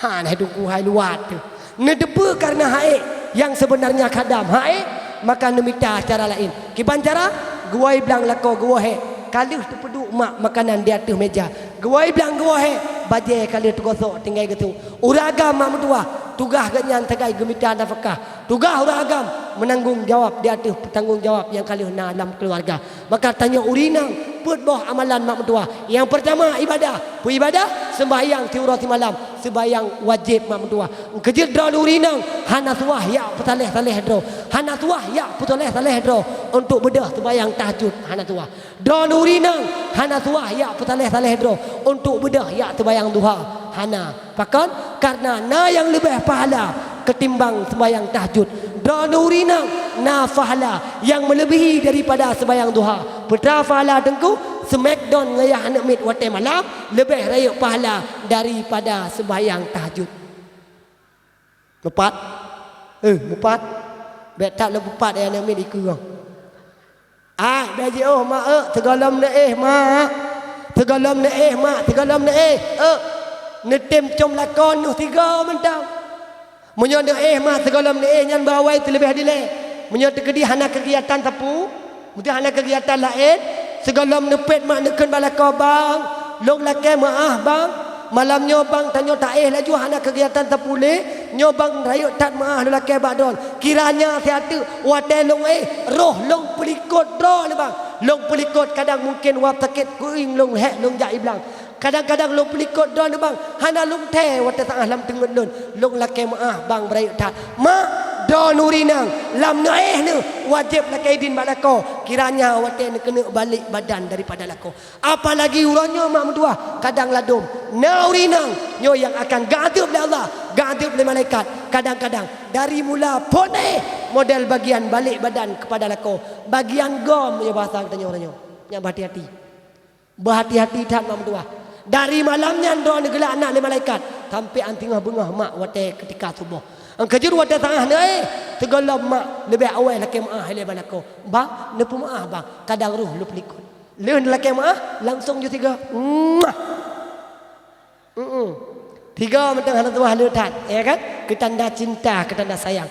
Hana, hai Teungku, hai luwat teuh. Neuteupeue kareuna han ék, nyang seubeunarnya khadam han ék, maka neumita cara laén. Kiban cara? Geuwoe blang lakoe geuwoe hék, ka lheueh teupeuduek mak makanan di ateueh meja. Geuwoe blang geuwoe hék, bajée ka lheueh teugosok tinggai geusok. Ureueng agam mak meutuwah, tugaih geuhnyan sagai geumita nafakah. Tugaih ureueng agam meunanggong jawab di ateueh peutanggong jawab nyang ka lheueh na lam keuluwarga. Maka tanyoe ureueng inong, peuet boh amalan mak meutuwah. Nyang peurtama ibadah. Peue ibadah? Seumbahyang siuroe simalam. Seumbahyang wajéb mak meutuwah. Keujeuet droeneuh ureueng inong, hana suwah jak peusaleh-saleh droe. Hana suwah jak peusaleh-saleh droe untuk beudôh seumbahyang tahajud. Hana suwah. Droeneuh ureueng inong, hana suwah jak peusaleh-saleh droe untuk beudôh jak seumbahyang duha. Hana. Pakon? Kareuna na nyang leubeh pahala ketimbang seumbahyang tahajud. Droeneuh ureueng inong, na pahala nyang meuleubihi daripada seumbahyang duha. Peue teuma pahala Teungku? Smackdown ngon yah aneuk miet watée malam leubeh rayeuk pahala daripada seumbahyang tahajud. Mupat? Eh, mupat? Bék that lôn mupat, eh, aneuk miet dikeue. Ah, bék jiôh mak, eh, sigohlom neuéh mak. Sigohlom neuéh mak, sigohlom neuéh. Eh, neutem com lakoe neuh tiga mantong. Meunyoe neuéh mak sigohlom neuéh, nyan bak awai teuleubeh dilée. Meunyoe teukeudi hana keugiatan sapeue, meunyoe hana keugiatan laén, sigohlom neupet mak neukheun bak lakoe, "Bang, lôn lakée meuáh, Bang. Malam nyoe, Bang, tanyoe taéh laju hana keugiatan sapeue lé. Nyoe, Bang, rayeuk that meuáh lôn lakée bak droen. Kiranya siat teuk watée lôn éh, roh lôn peulikot droeneuh, Bang. Lôn peulikot kadang mungken wab sakét keuieng lôn hék lôn jak iblang." Kadang-kadang lôn peulikot droeneuh, Bang, hana lôn thée watée saát lam teungeut lôn. Lôn lakée meuáh, Bang, beurayeuk that. Mak, droeneuh ureueng inong, lam neuéh neuh wajéb lakée idin bak lakoe, kiranya watée neukeuneuk balek badan daripada lakoe. Apalagi uroe nyoe mak meutuwah, kadang ladom na ureueng inong nyoe nyang akan geuadeueb lé Allah, geuadeueb lé malaikat. Kadang-kadang dari mula phon éh model bagian balek badan keupada lakoe, bagian gom nyoe bahasa geutanyoe uroe nyoe. Nyan beuhati-hati. Beuhati-hati that mak meutuwah. Dari malam nyan droeneuh geulaknat lé malaikat, sampoe 'an singoh beungoh mak watée keutika suboh. Nyang keujeuet watée saát neuéh, sigohlom mak leubeh awai lakée meuáh ilée bak lakoe. "Bang, neupeumeuáh, Bang, kadang roh lôn peulikot." Lheueh neulakée meuáh, langsong jitiga. Muah! Mm-mm. Tiga mantong hana tuwah le that, ya kan? Keutanda cinta, keutanda sayang.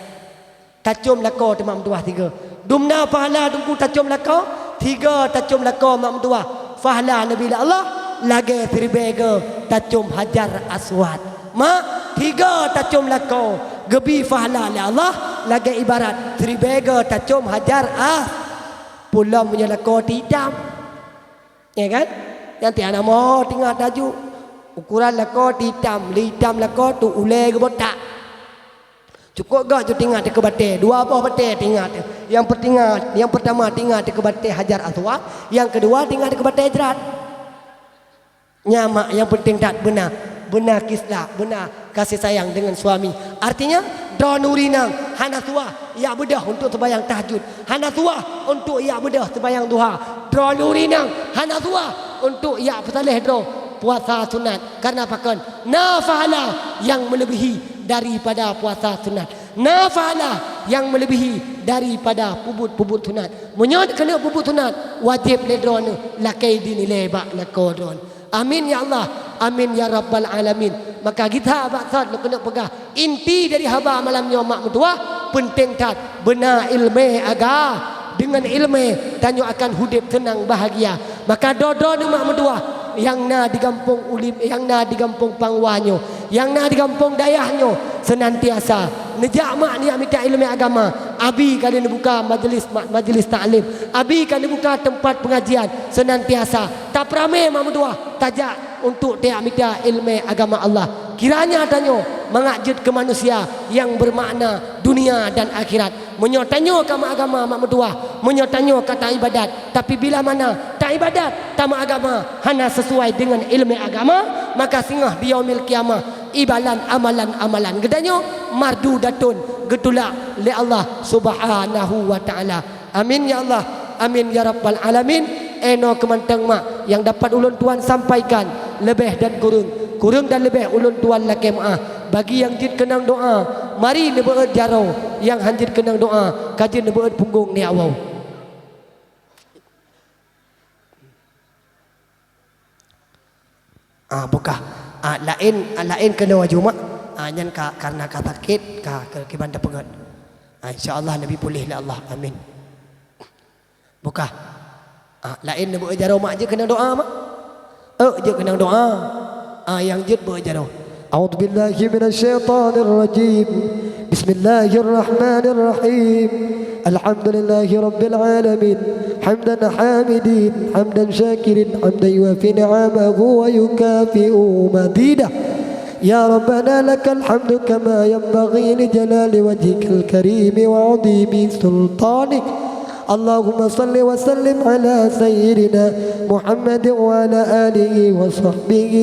Tacom lakoe teuma meutuwah tiga. Dumna pahala Teungku tacom lakoe, tiga tacom lakoe mak meutuwah. Pahala neubri lé Allah lagée siribée goe tacom Hajar Aswad. Mak, tiga tacom lakoe geubri pahala lé Allah lagée ibarat siribée goe tacom Hajar As-, pulom meunyoe lakoe teuitam. Ya kan? Nyang tieb na mo teuingat laju. Ukuran lakoe teuitam, lé itam lakoe tu ulée geubotak. Cukôp gak ju teuingat teuh keu batée, dua boh batée teuingat teuh. Nyang peutingat, nyang peurtama teuingat teuh keu batée Hajar Aswad, nyang keudua teuingat teuh keu batée Jrat. Nyan mak nyang peunteng that beuna, beuna kislah, beuna kasih sayang deungon suami. Artinya, droeneuh ureueng inong hana suah jak beudôh untuk seumayang tahajud, hana suah untuk jak beudôh seumayang duha. Droeneuh ureueng inong hana suah untuk jak peusaléh droe puasa sunat. Kareuna pakon? Na pahala nyang meuleubihi daripada puasa sunat. Na pahala nyang meuleubihi daripada peubuet-peubuet sunat. Meunyoe keuneuk peubuet sunat, wajéb lé droeneuh lakée idin ilée bak lakoe droeneuh. Amin ya Allah, amin ya rabbal alamin. Maka gita bak saat keuneuk peugah, inti dari haba malam nyoe mak meutuwah, peunteng that beuna ileumé agama. Deungon ileumé tanyoe akan udeb seunang bahagia. Maka droe-droe neuh mak meutuwah nyang na di gampông Ulim, nyang na di gampông Pangwa nyoe, nyang na di gampông Dayah nyoe, seunantiasa neujak mak neujak mita ileumèe agama. Abi ka lheueh neubuka majeulis ma-, majeulis taklim, abi ka neubuka teumpat peungajian, seunantiasa tapeuramé mak meutuwah tajak untuk tajak mita ileumèe agama Allah. Kiranya tanyoe mangat jeuet keu manusia nyang beumakna dunia dan akhirat. Meunyoe tanyoe ka meuagama mak meutuwah, meunyoe tanyoe ka taibadat, tapi bila mana taibadat, tameuagama hana sisuai deungon ileumèe agama, maka singoh di yaumil qiyamah ibalan amalan-amalan geutanyoe mardudatun, geutulak lé Allah Subhanahu wa Ta'ala. Amin ya Allah, amin ya Rabbal Alamin. Inoe keuh mantong mak nyang dapat ulôn tuan sampaikan, leubeh dan kureueng, kureueng dan leubeh ulôn tuan lakèe meu'ah. Bagi nyang jeuet keunong doa, mari neubeuet jaroe, nyang han jeuet keunong doa, ka jeuet neubeuet punggong nyak woe. Ah, bukah. Ah, laén, ah, laén keunoe aju mak. Ah, nyan ka, karena ka sakét, ka, ka kiban tapeugöt. Ah, insya Allah leubeh puléh lé Allah. Amin. Bukah. Ah, laén neubeuet jaroe mak, jeuet keunong doa mak. Eh, jeuet keunong doa. Ah, nyang jeuet beuet jaroe. أعوذ بالله من الشيطان الرجيم. بسم الله الرحمن الرحيم. الحمد لله رب العالمين. حمدا حامدين، حمدا شاكرين، حمدا يوافي نعمه ويكافئ مزيده. يا ربنا لك الحمد كما ينبغي لجلال وجهك الكريم وعظيم سلطانك. اللهم صل وسلم على سيدنا محمد وعلى آله وصحبه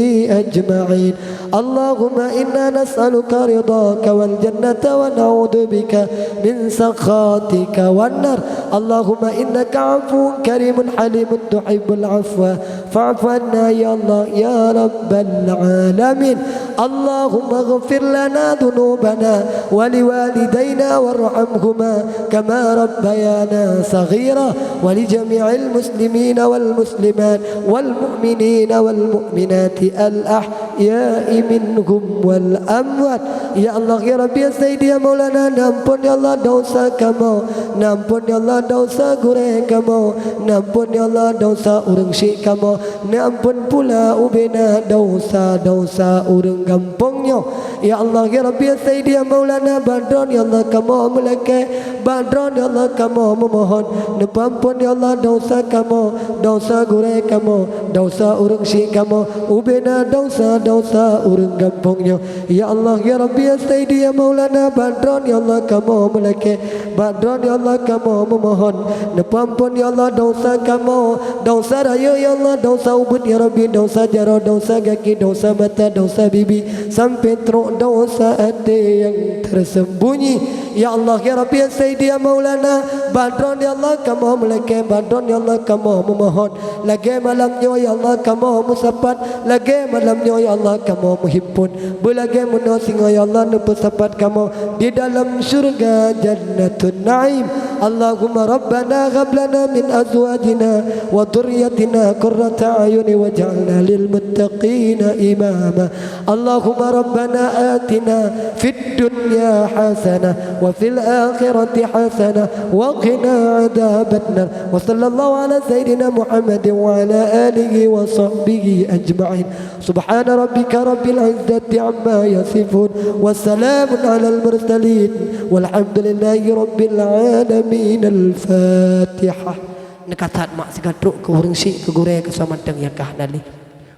أجمعين. اللهم إنا نسألك رضاك والجنة ونعوذ بك من سخطك والنار. اللهم إنك عفو كريم حليم تحب العفو فاعف عنا يا الله يا رب العالمين. اللهم اغفر لنا ذنوبنا ولوالدينا وارحمهما كما ربيانا صغيرا ولجميع المسلمين والمسلمات والمؤمنين والمؤمنات الأحياء منهم والأموات. Ya Allah, ya Rabbi, ya Sayyidi, ya Maulana, neuamphon ya Allah desya kamoe, neuamphon ya Allah desya gurèe kamoe, neuamphon ya Allah desya ureueng syik kamoe, neuamphon pula ubena desya-desya ureueng gampông nyoe. Ya Allah, ya Rabbi, ya Sayyidi, ya Maulana, bak droeneuh ya Allah kamoe meulakèe, bak droeneuh ya Allah kamoe meumohon, neupeuamphon ya Allah desya kamoe, desya gurèe kamoe, desya ureueng syik kamoe, ubena desya-desya ureueng gampông nyoe. Ya Allah, ya Rabbi, ya Sayyidi, ya Maulana, bak droeneuh ya Allah kamoe meulakèe, bak droeneuh ya Allah kamoe meumohon, neupeuamphon ya Allah desya kamoe, desya rayeuk ya Allah, desya ubit ya Rabbi, desya jaroe, desya gaki, desya mata, desya bibi, sampai trok desya até nyang tersembunyi. Ya Allah, ya Rabbi, ya Sayyidi, ya Maulana, bak droeneuh ya Allah kamoe meulakèe, bak droeneuh ya Allah kamoe meumohon. Lagèe malam nyoe ya Allah kamoe meusapat, lagèe malam nyoe ya Allah kamoe meuhimpon. Beulagèe meunoe singoh ya Allah neupeusapat kamoe di dalam syeuruga Jannatun Naim. Allahumma rabbana hab lana min azwajina wa dzurriyyatina qurrata a'yun waj'alna lil muttaqina imama. Allahumma rabbana atina fid dunya hasanah wa fil akhirati hasanah wa qina adzabannar. Wa sallallahu ala sayyidina Muhammadin wa ala alihi wa sahbihi ajma'in. Subhana rabbika rabbil izzati amma yasifun. Wa salamun alal mursalin. Walhamdulillahi rabbil alamin. Al-Fatihah. Neukasat mak sigatrok keu ureueng syik keu gurèe keu soe mantong nyang ka hana lé.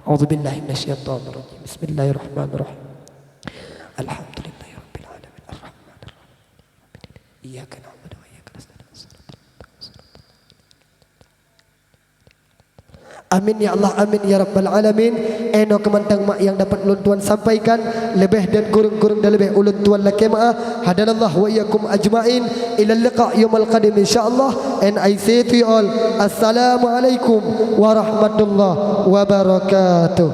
A'udzubillahi minasyaitonirrajim. Bismillahirrahmanirrahim. Alhamdulillahirabbil alamin. Arrahmanirrahim. Iyyaka na'budu wa iyyaka nasta'in. Amin ya Allah, amin ya rabbal alamin. Inoe keuh mantong mak nyang dapat ulôn tuan sampaikan, leubeh dan kureueng-kureueng dan leubeh ulôn tuan lakèe meu'ah. Hadanallah wa iyyakum ajma'in. Ilal liqa yaumil qadim insyaallah. And I say to you all, assalamualaikum warahmatullahi wabarakatuh.